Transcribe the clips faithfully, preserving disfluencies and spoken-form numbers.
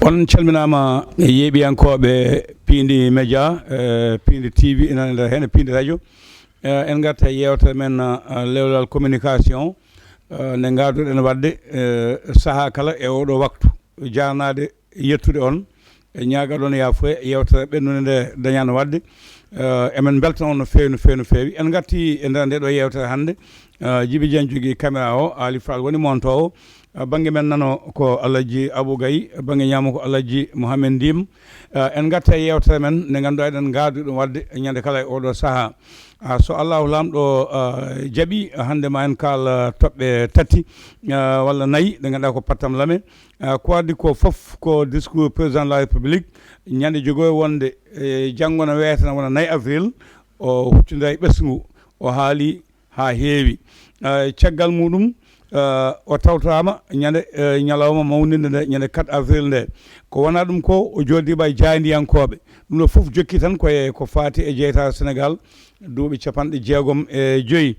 On calminaama, yeeɓiyankooɓe Piindi Média, eh, Piindi T V, ina nder heen Piindi Radio. Eh, en ngarta e yeewtere men, eh, lewlal communication, eh, nde ngarduɗen waɗde, eh, sahaa kala e oɗo waktu. Jaarnaade, yettude on, e ñaagaɗon yaafuya, yeewtere ɓennunde nde dañaano waɗde. Eh, emen mbeltana on no feewi, no feewi, no feewi. En ngarti e nder nde ɗo yeewtere hannde. Eh, Jibi Dieng jogii caméra o, Ali Fall woni montoowo. Eh, bannge men nano ko Alhaji Abou Gaye, bannge ñaamo ko Alhaji Mohamed Ndim. Eh, en ngarta e yeewtere men nde ngannduɗaa eɗen ngaardi ɗum waɗde ñande kala e oɗo sahaa. Ah, so Allahu Laamɗo, eh, jaɓi, hannde ma en kaal, eh, toɓɓe tati, eh, walla nayi, ɗe ngannduɗaa ko pattam lame. Eh, ko addi ko fof ko discours président de la République, ñande jogo wonde, eh, janngo no wiyeteno wona nayi avril, o huccondira e ɓesngu, o haali haa heewi. Eh, caggal muɗum, eh, o tawtoraama ñande, eh, ñalawma mawninde nde, ñande quatre avril nde. Ko wona ɗum ko, o jooɗiima e jaayndiyankooɓe. Ɗum ɗo fof jokki tan ko e, ko faati e jeytaare Senegaal duuɓi capanɗe jeegom e joyi.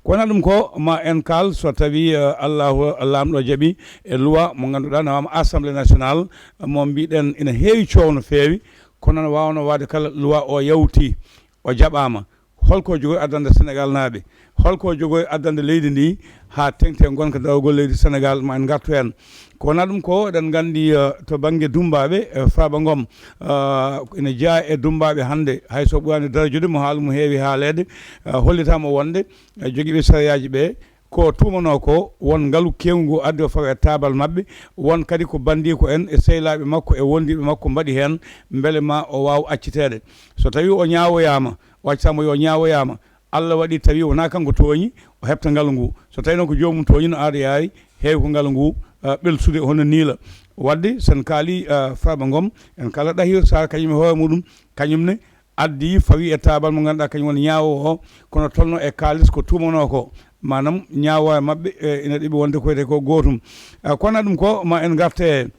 Ko wona ɗum ko, ma en kaal so tawi, eh, Allahu Laamɗo jaɓi e loi mo ngannduɗaa nawaama Assemblée nationale, mo mbiɗen ina heewi coow no feewi, kono no waawno waɗde kala loi o yawti, o jaɓaama. Holko jogori addande Senegaal naaɓe? Holko jogori addande leydi ndi haa teŋti e ngonka darogol leydi Senegaal? Ma en ngartu heen. Ko wona ɗum ko, eɗen nganndi, eh, to bannge dummbaaɓe, eh, Faaba Ngom, eh, ina jeyaa e dummbaaɓe hannde, hay so ɓuraani darajude mo, haala mum heewi haaleede, eh, hollitaama wonde, eh, jogiiɓe sariyaaji ɓe, ko tuumanoo ko, won ngalu keewngu ngu addi o fawa e taabal maɓɓe, won kadi ko banndiiko en e sehlaaɓe makko e wondiiɓe makko mbaɗi heen, mbele ma o waaw acciteede. So tawii o ñaawoyaama, o accataama, yo ñaawoyaama, Allah waɗi tawi wonaa kanko tooñi, o heɓta ngalu ngu. So tawii noon ko joomum tooñi, no aada yaari, heewi ko ngalu ngu, eh, ɓelsude hono niila. Waɗde, so en kaalii, eh, Faaba Ngom, en kaalaa Ɗahiiru Saar, kañum e hoore muɗum, kañum ne addi fawi e taabal mo ngannduɗaa kañum woni ñaawoowo o, kono tolno e kaalis ko tuumanoo ko, maanaam ñaawoowo e maɓɓe, eh, ina ɗeɓi wonde ko wiyetee ko gootum. Eh, kono ɗum ko, ma en ngarte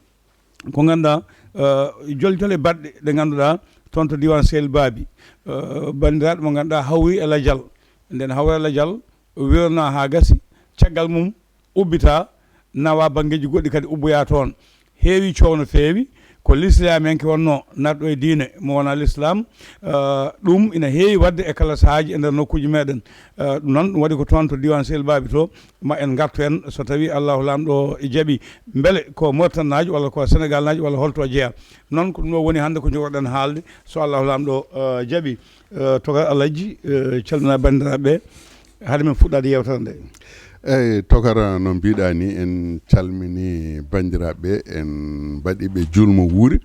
ko ngannduɗaa, eh, joljole baɗɗe ɗe ngannduɗaa toon to diiwaan Sehel Baabi, eh, banndiraaɗo mo ngannduɗaa hawri e lajal. Nden hawra lajal wirnaa haa gasi, caggal mum ubbita, nawa banngeeji goɗɗi kadi ubboya toon. Heewi coow no feewi, ko lislaamiyanke wonnoo, naatɗo e diine mo wonaa lislaam. Eh, ɗum ina heewi waɗde e kala sahaaji e nder nokkuuji meɗen. Eh, ɗum noon, ɗum waɗi ko toon to diiwaan Sehel Baabi to, ma en ngartu heen so tawii Allahu Laamɗo jaɓi. Mbele ko Mauritanie naajo walla ko Senegaal naajo walla holto jeyaa? Noon ko ɗum ɗo woni hannde ko njogorɗen haalde, so Allahu Laamɗo, eh, jaɓi. Eh, Tokar Alhaji, eh, calmina banndiraaɓe ɓe, hade men fuɗɗaade yeewtere nde. Eeyi, Tokar, no mbiɗa ni, en calmini banndiraaɓe, en mbaɗi ɓe juulmo wuuri.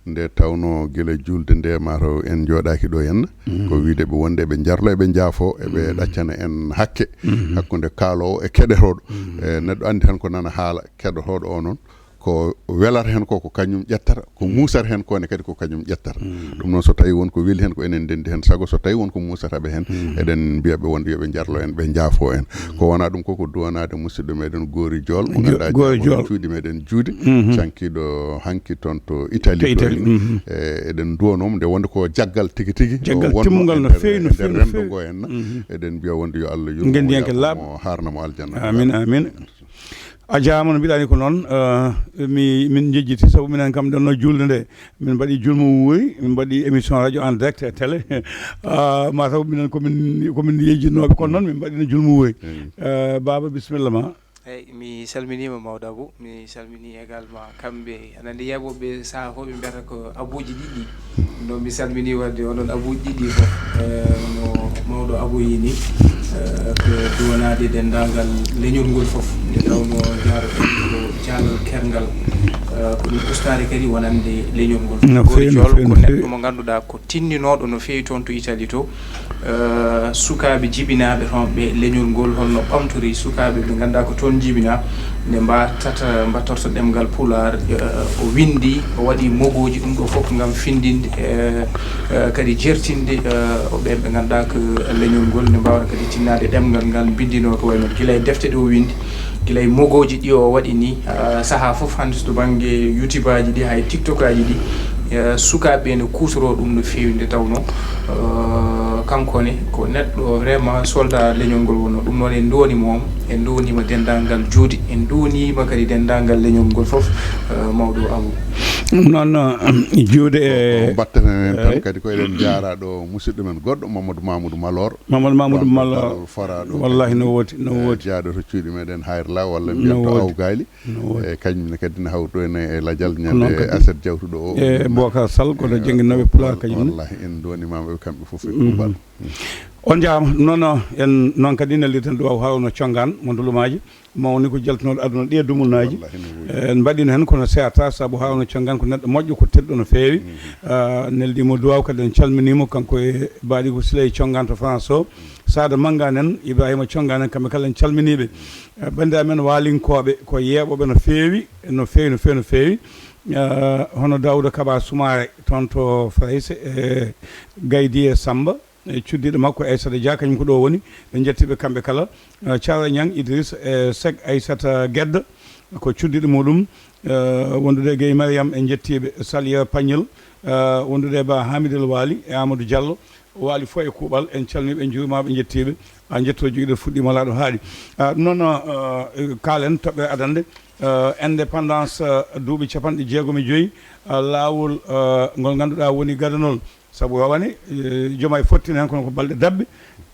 Nde tawno gila juulde nde, mataw en njooɗaaki ɗo henna. Ko wiide ɓe wonde ɓe njarlo, eɓe njaafo, eɓe ɗaccana en hakke hakkunde kaaloowo e keɗotooɗo. E, neɗɗo anndi tan ko nana haala, keɗotooɗo o noon, ko welata heen ko, ko kañum ƴettata, ko muusata heen ko ne kadi ko kañum ƴettata. Ɗum noon, so tawii won ko weli heen, ko enen ndenndi heen sago, so tawii won ko muusata ɓe heen, eɗen mbiya ɓe wonde yo ɓe njarlo en, ɓe njaafo en. Ko wona ɗum ko, ko duwanaade musidɗo meɗen Goori Jool, mo Jo-, ngannduɗaa Goori jaaɓo Jool. Cuuɗi meɗen juude, cankiiɗo hanki toon to Italie. To Italie, mhm. E, eɗen duwanoo mo nde wonde ko jaggal tigi tigi, jaggal o wonnoo timmungal e no nder, feewi, no e nder feewi, no renndo feewi. Ngo henna. Mhm. Eɗen mbiya wonde yo Allah yurmo mo, Ngenndiyanke yaafo laaɓɗo. Mo, haarna mo aljanna. Amin, amin. A jaaraama, no mbiɗa ni ko noon, eh, mi, min njejjiti, sabu minen kam, ɗon no juulde nde, min mbaɗi juulmo wuuri, min mbaɗi émission radio en direct e télé. Ah, ma taw minen ko min, ko min yejjitnooɓe, kono noon min mbaɗino juulmo wuuri. Mm. Eh, Baaba, bisimilla ma. Eyi, mi salminiima, Mawɗo Abou, mi salminii également kamɓe, aɗa anndi yeeɓooɓe sahaa fof ɓe mbiyata ko abuuji ɗiɗi. Ɗum noon mi salminii waɗde onon abuuji ɗiɗi fof, eh, no mawɗo Abou yi ni, eh, ko duwanaade denndaangal leñol ngol fof, nde tawnoo njaareten ko jaalal kerngal, eh, ko ɗum ustaade kadi wonande leñol ngol. No feewi, no feewi, no feewi. Goori Jool ko neɗɗo mo ngannduɗaa ko tinndinooɗo no feewi toon to Italie to. Eh, sukaaɓe jibinaaɓe toon ɓe leñol ngol, holno ɓamtori sukaaɓe ɓe ngannduɗaa ko toon njibinaa, nde mbatata, mbattorto ɗemngal Pulaar, eh, o winndi, o waɗi mogooji, ɗum ɗo fof ngam finndinde, eh, eh, kadi jertinde, eh, o ɓeen ɓe ngannduɗaa ko leñol ngol, nde mbaawata kadi tinnaade ɗemngal ngal, mbinndinoo ko wayi noon gila e defte ɗe o winndi, gila e mogooji ɗi o waɗi ni, eh, sahaa fof hannde so to bannge YouTube aji ɗi, hay TikTok aji ɗi, Eh, sukaaɓe ɓe ne kuutoroo ɗum no feewi, nde tawnoo, eh, kanko ne ko neɗɗo vraiment soldat leñol ngol wonnoo. Ɗum noon en nduwaniima on, en nduwaniima denndaangal juuɗe, en nduwaniima kadi denndaangal leñol ngol fof, eh, mawɗo Abou. Ɗum noon, eh, juuɗe e O mbattana en tan eh, kadi ko eɗen njaara ɗo musidɗo men goɗɗo Mamadou Mamoudou Malor. Mamadou Mamoudou Ɗon ko Malor. Dal foraaɗo Wallahi kadi, no woodi, no eh, woodi. Jaaɗo to cuuɗi meɗen Hayra Law walla No mbiyen to woodi. Awgaali. No woodi. E kañum ne kadi ne hawtoyno e lajal Ko noon ñande kadi. Aset jawtuɗo o. E Bocar Sall, kono Eh, jannginooɓe Pulaar kañum ne. Wallahi, en nduwaniima ɓe kamɓe fof e Mhm. kuuɓal. On njaaraama. Noon, en noon kadi nelirten Duwaaw Harouna Congaan mo Ndulumaaji, mawni ko jaltunooɗo aduna ɗi e dumunaaji. Wallahi, no woodi. Eh, en mbaɗino heen kono seerta, sabu Harouna Congaan ko neɗɗo moƴƴo, ko tedduɗo no feewi. Mhm. Ah, neldiimo Duwaaw kadi en calminiimo, kanko e baaɗi ko Siley Congaan to France o. Saada Manngaan en, Ibrahima Congaan en, kamɓe kala en calminii ɓe. Eh, banndiraaɓe men waalinkooɓe ko yeeɓooɓe no feewi, no feewi, no feewi, no feewi. Eh, hono Daawuda Kaba Sumaare toon to Farayse, e Gaydi e Samba, e cuddiiɗo makko Aissata Dia, kañum ko ɗo woni. Ɓe njetti ɓe kamɓe kala. Eh, Thiara Niang, Idriss, e Seck Aissata Gedda, ko cuddiiɗo muɗum. Eh, wondude e Guèye Mariam, en njettii ɓe. Saliya Pagnol, eh, wondude e Ba Hamidou Waly e Amadou Diallo. Waali fof e kuuɓal, en calmii ɓe, en njuuriima ɓe, en njettii ɓe. A njetto jogiɗo fuɗɗiima laaɗo haaɗi. Ah, ɗum noon, ah, kaalen toɓɓere adannde, ah, indépendance, ah, duuɓi capanɗe jeegom e joyi, ah, laawol, ah, ngol ngannduɗaa woni gadanol. Sabu wawane, eh, jooma e fottini heen kono ko balɗe dabbe,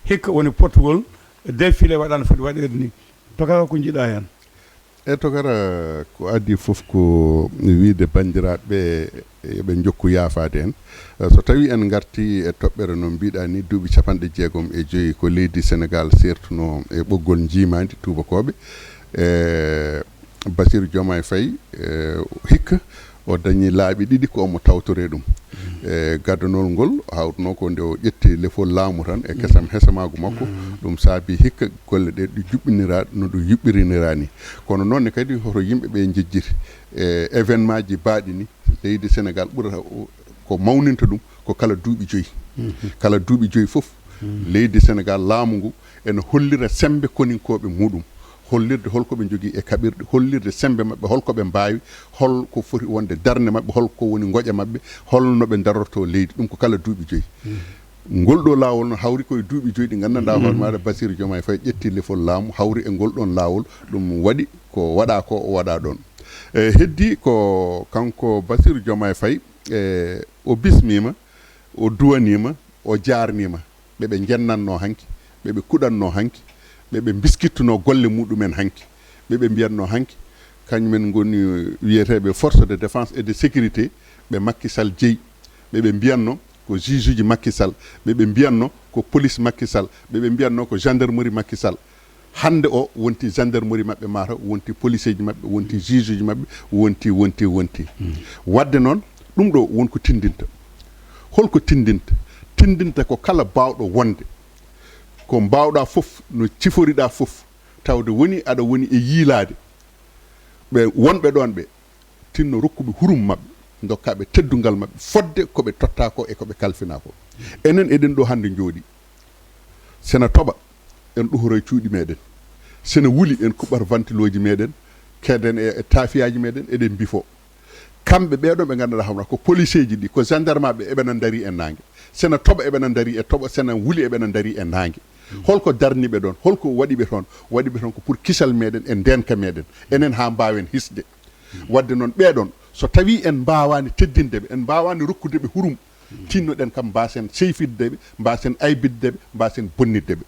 hikka woni pottugol défilé waɗaano foti waɗeede ni. Tokara ko njiɗaa heen? E tokara, ko adii fof ko wiyde banndiraaɓe ɓe, yo ɓe njokku yaafaade en. Eh, so tawii en ngartii e toɓɓere no mbiɗaa ni, duuɓi capanɗe jeegom e joyi ko leydi Senegaal seertunoo e ɓoggol njiimaandi tuubakooɓe. E Bassirou Diomaye Faye, eh, hikka o dañi laabi ɗiɗi ko omo tawtoree ɗum. E gadanol ngol hawtunoo ko nde o ƴetti lefol laamu tan e kesam hesamaagu makko. Ɗum saabi hikka golle ɗe ɗi juɓɓiniraa no ɗum yuɓɓirinira ni. Kono noon ne kadi hoto yimɓe ɓe njejjiti e événement ji baaɗi ni, leydi Senegaal ɓurata o-, ko mawninta ɗum ko kala duuɓi joyi. Kala duuɓi joyi fof, leydi Senegaal, laamu ngu ene hollira semmbe koninkooɓe muɗum, hollirde hol ko ɓe njogii e kaɓirɗe, hollirde semmbe maɓɓe, hol ko ɓe mbaawi, hol ko foti wonde darnde maɓɓe, hol ko woni ngoƴa maɓɓe, hol no ɓe darortoo leydi. Ɗum ko kala duuɓi joyi. Ngol ɗoo laawol no hawri koye duuɓi joyi ɗi nganndanɗaa hoore maaɗa Bassirou Diomaye Faye ƴetti lefol laamu, hawri e ngol ɗoon laawol, ɗum waɗi ko waɗaa ko o waɗaa ɗoon. E, heddii ko kanko Bassirou Diomaye Faye, e, o bismiima, o duwaniima, o jaarniima ɓe ɓe njennannoo hanki, ɓe ɓe kuɗannoo hanki, ɓe ɓe mbiskittunoo golle muɗumen hanki, ɓe ɓe mbiyatnoo hanki, kañumen ngoni wiyeteeɓe force de défense et de sécurité, ɓe Macky Sall jeyi, ɓe ɓe mbiyatnoo ko juge uji Macky Sall, ɓe ɓe mbiyatnoo ko police Macky Sall, ɓe ɓe mbiyatnoo ko gendarmerie Macky Sall. Hannde o wonti gendarmerie maɓɓe, mataw wonti police ji maɓɓe, wonti juge uji maɓɓe, wonti, wonti, wonti. Waɗde noon, ɗum ɗo won ko tindinta. Hol ko tindinta? Tindinta ko kala baawɗo wonde, ko mbaawɗaa fof, no ciforiɗaa fof, tawde woni aɗa woni e yiilaade ɓe wonɓe ɗoon ɓe, tinno rokkuɓe hurum maɓɓe, dokkaaɓe teddungal maɓɓe fodde ko ɓe tottaa ko e ko ɓe kalfinaa ko. Enen eɗen ɗo hannde njooɗi. Sena toɓa, en ɗohoroy cuuɗi meɗen. Sena wuli, en kuɓɓat vantilooji meɗen, keeden e, e taafiyaaji meɗen, eɗen mbifo. Kamɓe ɓeeɗo ɓe ngannduɗaa hono ko policeeji ɗi, ko gendarmeɓe, eɓena ndari e naange. Sena toɓa, eɓena ndari e toɓo, sena wuli, eɓena ndari e naange. Holko darniɓe ɗon? Holko waɗiɓe toon? Waɗiɓe toon ko pour kisal meɗen e ndeenka meɗen, enen haa mbaawen hisde. Waɗde noon, ɓeeɗon, so tawii en mbaawaani teddinde ɓe, en mbaawaani rokkude ɓe hurum, tinnoɗen kam mbaasen seyfidde ɓe, mbaasen aybidde ɓe, mbaasen bonnidde ɓe.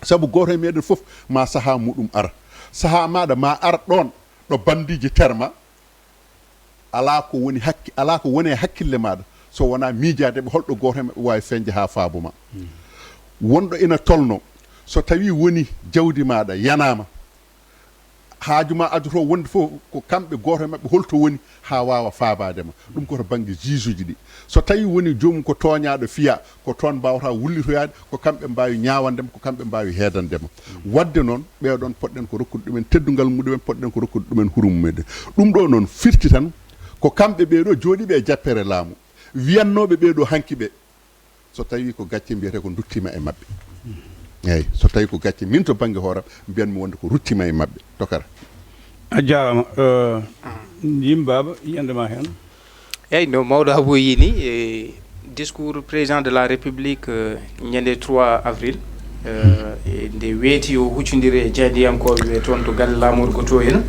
Sabu gooto e meɗen fof ma sahaa muɗum ara. Sahaa maɗa ma ar ɗoon ɗo bandiiji terma, alaa ko woni hakki-, alaa ko woni e hakkille maɗa so wonaa miijaade ɓe holɗo gooto e maɓɓe waawi feñde haa faabo ma. Wonɗo ina tolno, so tawii woni jawdi maɗa yanaama, haaju ma addoto wonde fof ko kamɓe gooto e maɓɓe holto woni haa waawa faabaade ma. Ɗum ko to bannge juge uji ɗi. So tawii woni joomum ko tooñaaɗo fiyaa, ko toon mbaawata wullitoyaade, ko kamɓe mbaawi ñaawande ma, ko kamɓe mbaawi heedande ma. Waɗde noon, ɓeeɗoon poɗɗen ko rokkude ɗumen teddungal muɗumen, poɗɗen ko rokkude ɗumen hurum meɗen. Ɗum ɗo noon firti tan ko kamɓe ɓeeɗo jooɗiiɓe e jappere laamu, wiyannooɓe ɓeeɗo hanki ɓe, so tawii ko gacce, mbiyete ko nduttiima e maɓɓe. Eeyi, so tawii ko gacce, min to bannge hooram, mbiyanmi wonde ko ruttiima e maɓɓe. Tokara. A jaaraama. Eh, Jim Baaba, yiyannde ma heen? Eyi, no mawɗo Abou yii ni, e discours président de la République, euh, ñande trois avril, euh, e nde weeti o huccondiri e jaayndiyankooɓe ɓe toon to galle laamorgo to en.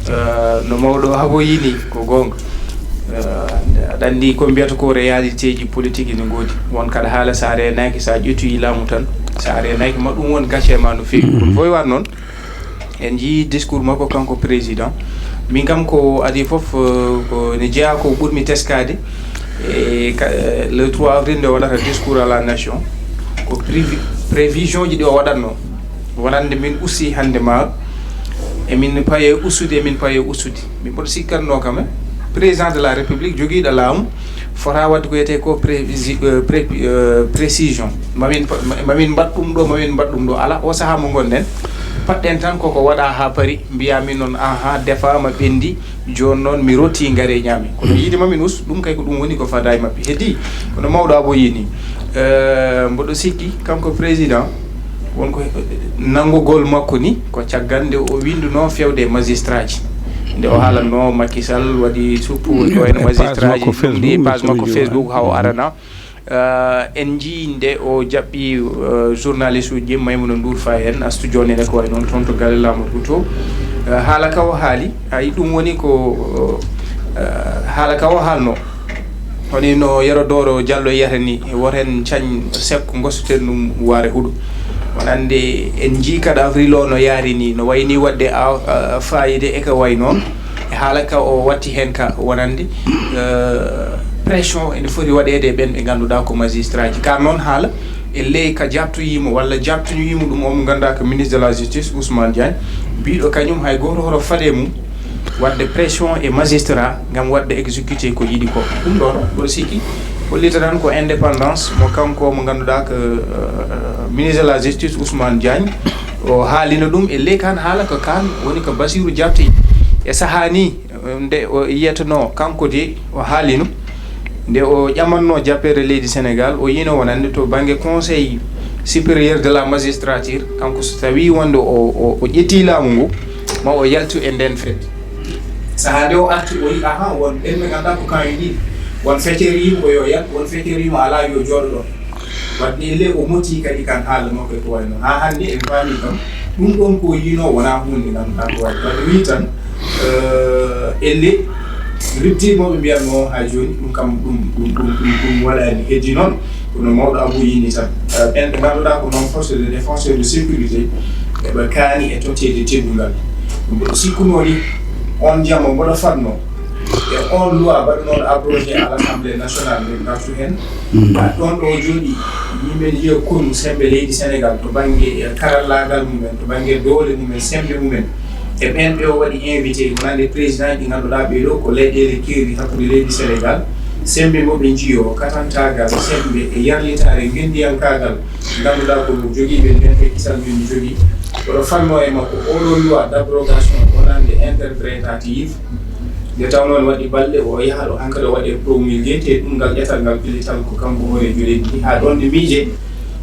Euh, no mawɗo Abou yii ni, ko goonga. Euh, aɗa anndi ko mbiyata ko réalité ji politique ene ngoodi. Won kaɗa haala, so a reenaaki, so a ƴettoyi laamu tan, so a reenaaki, ma ɗum won gacce ma no feewi. Kono fof e waat noon, en njii discours makko kanko président. Min kam ko adii fof, euh, ko ne jeyaa ko ɓurmi teskaade. E ka, euh, le trois avril nde o waɗata discours à la nation, ko prévi-, prévision ji ɗi o waɗatno. Wonande min usti hannde ma, emin paye ustude, emin paye ustude. Min mboɗo sikkatno kam, eh, président de la République jogiiɗo laamu fota waɗde ko wiyetee ko prévisi-, euh, pré-, euh, précision. Mamin pa-, ma-, mamin mbaɗ ɗum ɗo, mamin mbaɗ ɗum ɗo. Ala, o sahaa mo ngonɗen, paɗɗen tan koko waɗa haa paari, mbiya min noon, aha, defaama, ɓendi, jooni noon mi rotti, ngare ñaami. Kono yiide mamin us, ɗum kay ko ɗum woni ko fada e maɓɓe. Heddi, kono mawɗo Abou yii ni, euh, mboɗo sikki kanko président, won ko nanngugol makko ni, ko caggal nde o winndunoo fewde e magistrat ji. Nde o haalatnoo Macky Sall waɗi suppu ɗo en magistrat ji, ɗum ndi page makko Facebook haa o arana. Euh, en njii nde o jaɓɓi, euh, journaliste uji, Maimouna Ndour Faye en, Astou Dione en e ko wayi noon, toon to galle laamorgo to. Euh, haala ka o haali, ay, ɗum woni ko, euh, haala ka o haalno. Woni no Yero Doro Diallo yiyata ni, woto en cañ sekko, ngostoten ɗum waare huɗo. Wonande en njii quatre avril o no yaari ni, no wayi ni waɗde a, a, fayida e ka wayi noon. E haala ka o watti heen ka wonande, euh, pression ene foti waɗeede e ɓen ɓe ngannduɗaa ko magistrat ji. Ka noon haala, e ley ka jaabtoyiimo walla jaabtoyiimo ɗum o mo ngannduɗaa ko ministre de la justice, Ousmane Diagne, mbiɗo kañum hay gooto hoto faɗe mum waɗde pression e magistrat ngam waɗde exécuté ko yiɗi ko. Ɗum ɗoon, mboɗo sikki, hollita tan ko indépendance mo kanko mo ngannduɗaa ko, euh, ministre de la justice, Ousmane Diagne, o haalino ɗum e ley kaan haala ko kaan woni ko Bassirou jaabti. E sahaa ni, nde o yiyatnoo, kanko de o haalino, nde o ƴamatnoo jappeere leydi Sénégal, o yiino wonande to bannge Conseil supérieur de la magistrature, kanko so tawii wonde o, o, o ƴettii laamu ngu, ma o yaltu e ndeen fedde. Sahaa nde o arti, o yi, aha, won ɓen ɓe ngannduɗaa ko kaan e ɗiɗi. Won feccere yimo ko yo yaltu, won feccere yimo alaa yo jooɗo ɗoon. Waɗde le o moti kadi kan haala makko e ko wayi noon. Haa hannde en paami kam, ɗum ɗoon ko yiinoo wonaa huunde ngam tan ko waɗi. Waɗde wii tan, euh, elle ripti mo ɓe mbiyatnoo haa jooni, ɗum kam ɗum, ɗum, ɗum, ɗum, ɗum waɗaani. Heddi noon, kono mawɗo Abou yii ni tan. Euh, ɓen ɓe ngannduɗaa ko noon force de défense et de sécurité, eɓe kaani e totteede teddungal. Mboɗo sikkunoo ni, oon jam o mboɗo fadnoo e oon loi baɗnooɗo abrogé à l'Assemblée nationale, min ngartu heen. Mm. Haa ɗoon ɗo o jooɗii, yimɓe ne njiya konu semmbe leydi Sénégal to bannge, eh, karallaagal mumen, to bannge doole mumen, semmbe mumen. E ɓeen ɓe o waɗi invité, wonande président ɗi ngannduɗaa ɓee ɗo ko leyɗeele keerɗi hakkunde leydi Sénégal. Semmbe mo ɓe njiyoo, katantaagal semmbe e yarlitaare ngenndiyankaagal, ngannduɗaa ko jogiiɓe ndeen e kisal min jogii. Oɗo fadnoo e makko, oɗo loi d'abrogation wonande interprétative. Nde tawnoo ne waɗi balɗe, o yaha ɗo, hankadi o waɗi promulgué, te ɗum ngal ƴetal ngal pellital ko kanko hooreejo leydi ndi. Haa ɗoon nde miije,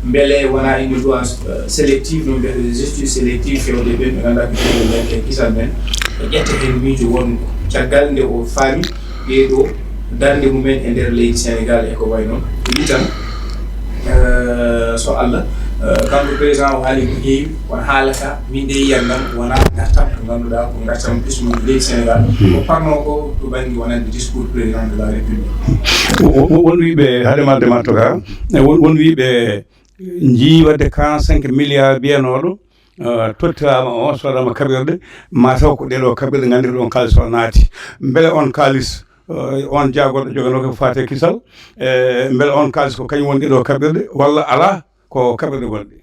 mbele wonaa ene loi, euh, sélective, no mbiyata justice sélective, fewde ɓeen ɓe ngannduɗaa ko jogiiɓe ndeen e kisal men. O ƴetta heen miijo wonngo. Caggal nde o faami ɗee ɗo darnde mumen e nder leydi Sénégal e ko wayi noon. O wiyi tan, euh, so Allah, euh, kanko président o haali ko heewi, kono haala ka, min de yiyannam wonaa ngartam ko ngannduɗaa ko ngartam ɓesnguuji leydi Sénégal. Hmm. Ko parnoo ko to bannge wonande discours président de la République. Wo-, wo-, won wiiɓe, hade ma de ma toga, e won, won wiiɓe njii waɗde quarante-cinq milliards mbiyanooɗo, euh, tottiraama o, sodaama kaɓirɗe, ma taw ko ɗee ɗoo kaɓirɗe nganndirɗon kaalis o naati. Mbele on kaalis, euh, on jaagorɗo joganoo ko faate kisal, e mbele on kaalis ko kañum woni ɗee ɗoo kaɓirɗe, walla alaa ko kaɓirɗe gonɗe?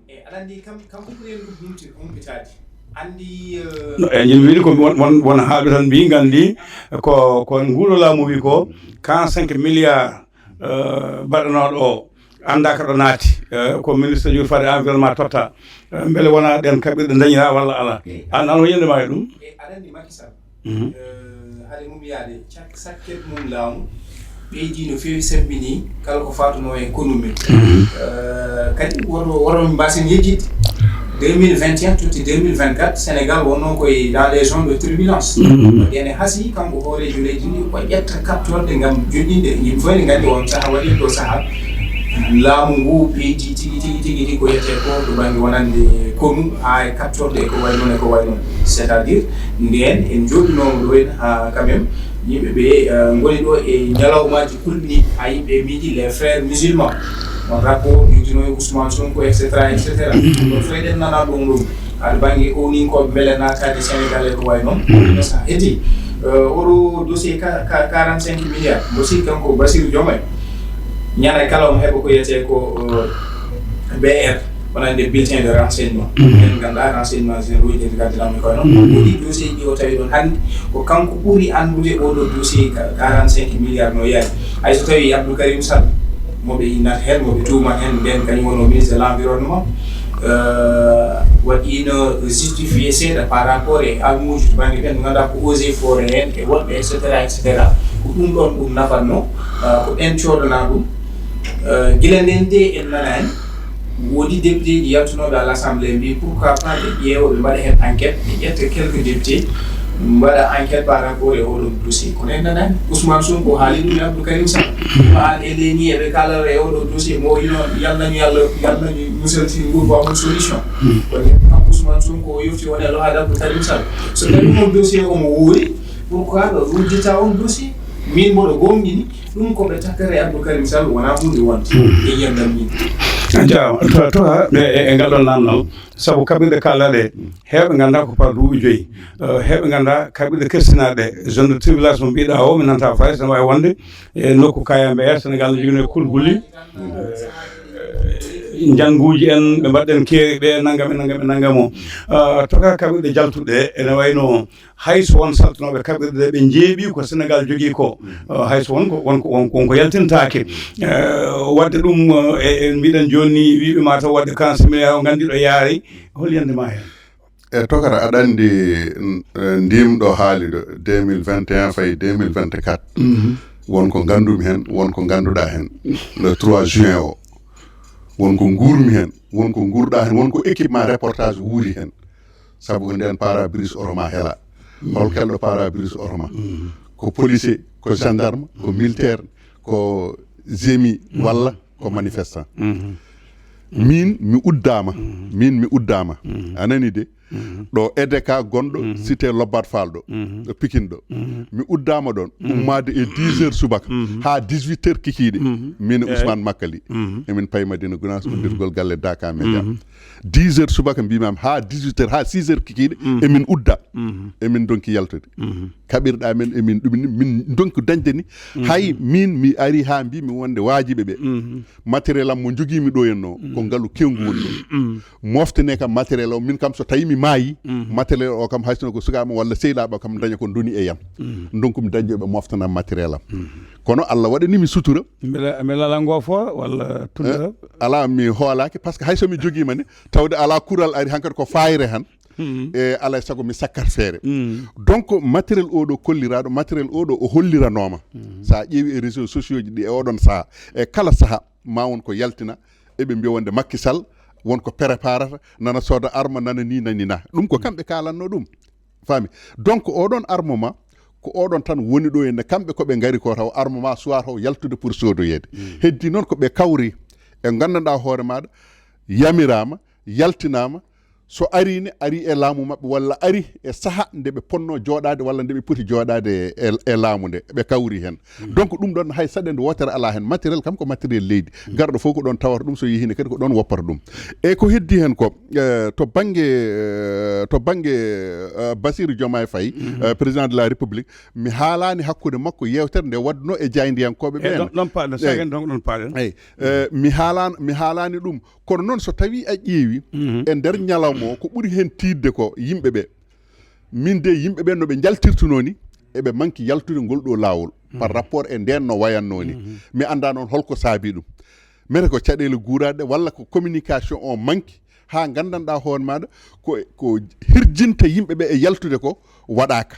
E aɗa anndi kam, kam ko ɓuri en ɗum humti-, humpitaade. Anndi, euh, no, e ñin wiide ko won, won, won haaɓe tan mbii nganndi ko, ko nguuɗo laamu wi ko quarante-cinq milliards, euh, baɗanooɗo o, anndaa ka ɗo naati, euh, ko ministre juuɗe faade environnement totta, euh, mbele wonaa ɗeen kaɓirɗe ndañiraa walla alaa? Eyi. Aan, aan o yiyande ma e ɗum? E aɗa anndi Macky Sall, mhm, euh, hade mum yaade cak-, sakket mum laamu, ɓeydii no feewi, semmbinii kala ko faatunoo e konu men. Mhm. Euh, kadi woto, woto mbaasen yejjitde. deux mille vingt et un totti deux mille vingt-quatre, Sénégal wonnoo koye dans les zones de turbulence. Ene hasi kanko hooreejo leydi ndi o ƴetta kaɓtorɗe ngam joɗɗinde yimɓe fof ne nganndi on saha waɗi ɗo saha laamu ngu ɓeydi tigi tigi tigi tigi ko yetee ko to bannge wonande konu haa e kaɓtorɗe e ko way noon e ko way noon. C'est à dire ndeen en jooɗinooma ɗo en haa quand même yimɓe ɓe ngoni ɗo e ñalawmaaji kulɓiniiɗi haa yimɓe miiji les frères musulmans on rapport yewtino e Ousmane Sonko, et cetera, et cetera. Ɗo fayden nana ɗum ɗum aɗa bannge owninkooɓe mbele naataade Sénégal e ko way noon. Sa heedi oɗo dossier quarante cinq milliards mbo si kanko Bassirou Diomaye ñana kala omo heɓa ko yetee ko B R wonande bulletin de renseignement en ngannduɗaa renseignement généraux ji gaddanami koye noon woɗi dossier ji o tawi ɗon hannde ko kanko ɓuri anndude oɗo dossier quarante cinq milliards no yaari hay so tawi Abdou Karim Sall moɓe innata heen moɓe tuumat heen nden kañum woni ministre de l'environnement waɗino justifié seeɗa par rapport e almuuji to bannge ɓen ɓe ngannduɗaa ko eaux et forêts heen e woɗɓe et cetera et cetera ko ɗum ɗon ɗum nafatno ko ɓen coodanaa ɗum gila nden de en nanaani woodi député ji yaltunooɓe à l'Assemblée mbi pourquoi pas ɓe ƴeewa ɓe mbaɗa heen enquête ɓe ƴetta quelques députés mbaɗa enquête par rapport e oɗo dossier kono en nanaani Ousmane Sonko haali ɗum e Abdou Karim Sall ma an e leni eɓe kalata e oɗo dossier mo ino yalnañu yallah yalnañu musalti ngurba mum solution kono en kam Ousmane Sonko o yofti won e lohaade Abdou Karim Sall so tawi on dossier omo woori pourquoi ɓe rujjita on dossier min mboɗo gomɗini ɗum ko ɓe takkata e Abdou Karim Sall wona hunde wonde e yiyam ɗam min jaama to to e ngal ɗon namnal sabu kaɓirɗe kalɗaɗe heewɓe ngannda ko par duuɓi joyi heewɓe ngannda kaɓirɗe kersinaɗe zone de tribulation mbiɗa o mi nanta faris ne wawi wonde e nokku kayamɓe e sénégal no jogino e kulbuli njannguuji en ɓe mbaɗɗen keeri ɓe nanngam e nanngam e nanngam o toka kaɓirɗe jaltuɗe ene wayno hay so won saltanooɓe kaɓirɗe ɓe njeeɓi ko sénégal jogii ko hay so won ko won ko won ko yaltintaake wadde ɗum e mbiɗen jooni ni wiiɓe ma taw wadde kansimila o nganndi ɗo yaari hol yande ma heen e tokara aɗa anndi ndimɗo haali ɗo deux mille vingt et un fayi deux mille vingt-quatre won ko nganndumi heen won ko ngannduɗaa heen le trois juin o won ko nguurmi heen won ko nguurɗaa heen won ko équipement reportage wuuri heen sabu ko ndeen parabrise oto ma hela hol kelɗo parabrise oto ma ko policier ko gendarme ko militaire ko zemi walla ko manifestant min mi uddaama min mi uddaama a nani de ɗo edeka gonɗo cité lobbat falɗo ɗo pikin ɗo mi uddama ɗon ummade e dix heures subaka ha dix-huit heures kikiɗe min e ousmane makkali emin payi madina gunas uddirgol galle daka média dix heures subaka mbimami ha dix-huit heures ha six heures kikiɗe emin udda emin donki yaltude kaɓirɗa men emin ɗum min donki dañde ni hay min mi ari ha mbimi wonde wajiɓe ɓe matériel am mo joguimi ɗo henno ko ngaalu kewgu woni ɗo moftane kam matériel o min kam so tawi mi maayi matériel o kam haysino ko sukaɓe walla sehilaɓe kam daña ko doni e yam donc mi dañde ɓe moftanam matériel am kono allah waɗanimi sutura mbela mbela ala ngo fo walla tunda ala mi hoolaki par ce que hay somi joguima ne tawde ala kural ari hankadi ko fayre han e alay saago mi sakkat feere donc matériel oɗo kolliraɗo matériel oɗo o holliranoma sa ƴeewi e réseau sociaux ji ɗi e oɗon saaha e kala saaha ma won ko yaltina eɓe mbiya wonde Macky Sall won ko préparata nana sooda arme nana ni nani na ɗum ko kamɓe kalanno ɗum faami donc oɗon armement ko oɗon tan woni ɗo henne kamɓe koɓe ngari ko taw armement soit taw yaltude pour sodoyeede heddi noon ko ɓe kawri e gandanɗa hoore maɗa yamirama yaltinama so ari ne ari e laamu maɓɓe walla ari e saaha nde ɓe ponno jooɗade walla nde ɓe poti jooɗade e, e laamu nde ɓe kawri hen donc ɗum ɗon hay saɗende wotere ala hen matériel kam ko matériel leydi garɗo fof ko ɗon tawata ɗum so yeehi ne kadi ko ɗon woppata ɗum e ko heddi hen ko e, to bangge e, to bangge e, Bassirou Diomaye Faye e, président de la République mi haalani hakkude makko yewtere nde wadno e jaydiyankoɓe ɓe ɗon paɗen sagen donc ɗon paɗen eyi mi haalani mi haalani ɗum kono noon so tawi a ƴeewi e nder ñalawma o ko ɓuri hen tiiɗde ko yimɓe ɓe min de yimɓe ɓe noɓe jaltirtuno ni eɓe manki yaltude ngol ɗo lawol par rapport e nden no wayanno ni mi anda noon holko saabi ɗum mete ko caɗele guuraɗe walla ko communication o manki ha gandanɗa hoore maɗa ko ko hirjinta yimɓe ɓe e yaltude ko waɗaka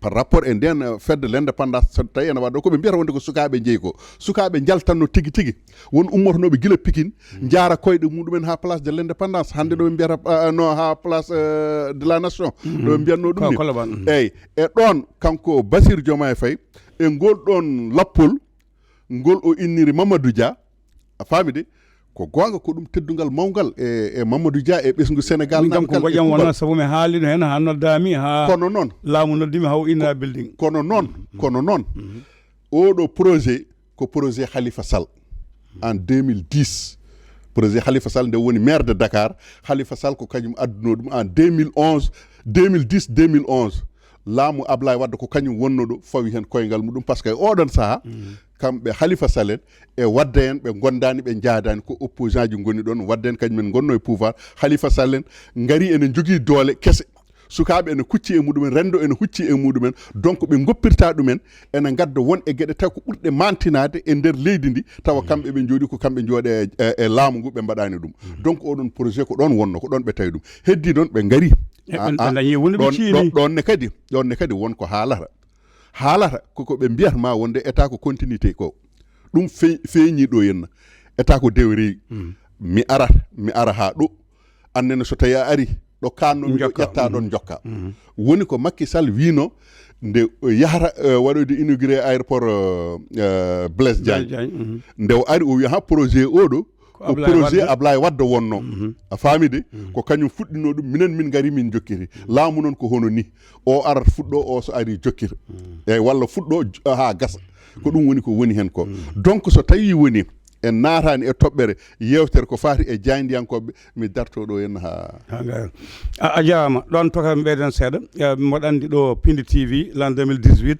par rapport e nden eh, fedde l'indépendance so tawi ene waɗa ko ɓe mbiyata wonde ko sukaaɓe jeeyi ko, sukaaɓe njaltanno tigi tigi. Won ummotonooɓe gila Pikine, njaara koyɗe muɗumen ha place de l'indépendance, hannde ɗo ɓe mbiyata eh, no ha place eh, de la nation, ɗo ɓe mbiyatno ɗum ni. Eyyi, e ɗon kanko Basir Diomaye Faye, e ngol ɗon lappol ngol o inniri Mamadou Dia, a faami de, ko goonga ko ɗum teddungal mawngal e, e Mamadou Dia e ɓesngu Sénégal. Min kam ko goƴam wona, sabu mi haalino heen ha noddaami, ha kono noon laamu noddimi ha o inna building. Kono noon, kono noon, oɗo projet ko projet Khalifa Sall en deux mille dix. Projet Khalifa Sall nde woni maire de Dakar. Khalifa Sall ko kañum adduno ɗum en deux mille onze, deux mille dix, deux mille onze. Laamu Ablaye Wade ko kañum wonno ɗo, fawi heen koyngal muɗum, par ce que oɗon saha kamɓe Khalifa Sall en e Wade en ɓe gondani, ɓe jaadani, ko opposant ji ngoni ɗon. Wade en kañum en gonno e pouvoir, Khalifa Sall en ngari ene jogii doole kese. Sukaaɓe ene kucci e muɗumen, renndo ene hucci e muɗumen. Donc ɓe goppirta ɗumen, ene ngadda won e geɗe taw ko ɓurɗe mantinaade e nder leydi ndi, tawa kamɓe ɓe jooɗi ko kamɓe jooɗe e, e, e laamu ngu, ɓe mbaɗani ɗum. Donc oɗon projet ko ɗon wonno, ko ɗon ɓe tawi ɗum. Heddi noon ɓe ngari. E ɓe, ɓe dañi woni ɓe ɗon, ciini. Ɗon, ɗon ne kadi, ɗon ne kadi won ko haalata. Haalata koko ɓe mbiyata ma wonde état ko continuité ko. Ɗum fe-, feeñi ɗo henna. État ko dewe rewi. Mi ara, mi ara ha ɗo. Annene so tawi a ari, ɗo kanno mi ɗo ƴetta ɗon jokka. Woni ko Macky Sall wino nde o yahata eh, waɗoyde inauguré aéroport eh, eh, Blaise Diagne. Nde o ari o wi ha projet oɗo ko projet Ablaye Wade wonno. A faami de? Ko kañum fuɗɗino ɗum, minen min ngari min jokkiri. Laamu noon ko hono ni. O arat fuɗɗo, o so ari jokkita. Eyyi, walla fuɗɗo j- ha gasa. Ko ɗum woni ko woni hen ko. Donc so tawi woni en naatani e toɓɓere yewtere ko faati e jaayndiyankooɓe, mi darto ɗo henna ha. Ha ngayon. A, a jarama. Ɗon toka mi ɓeydan seeɗa. Eh, mboɗo andi ɗo Pindi T V l'an deux mille dix-huit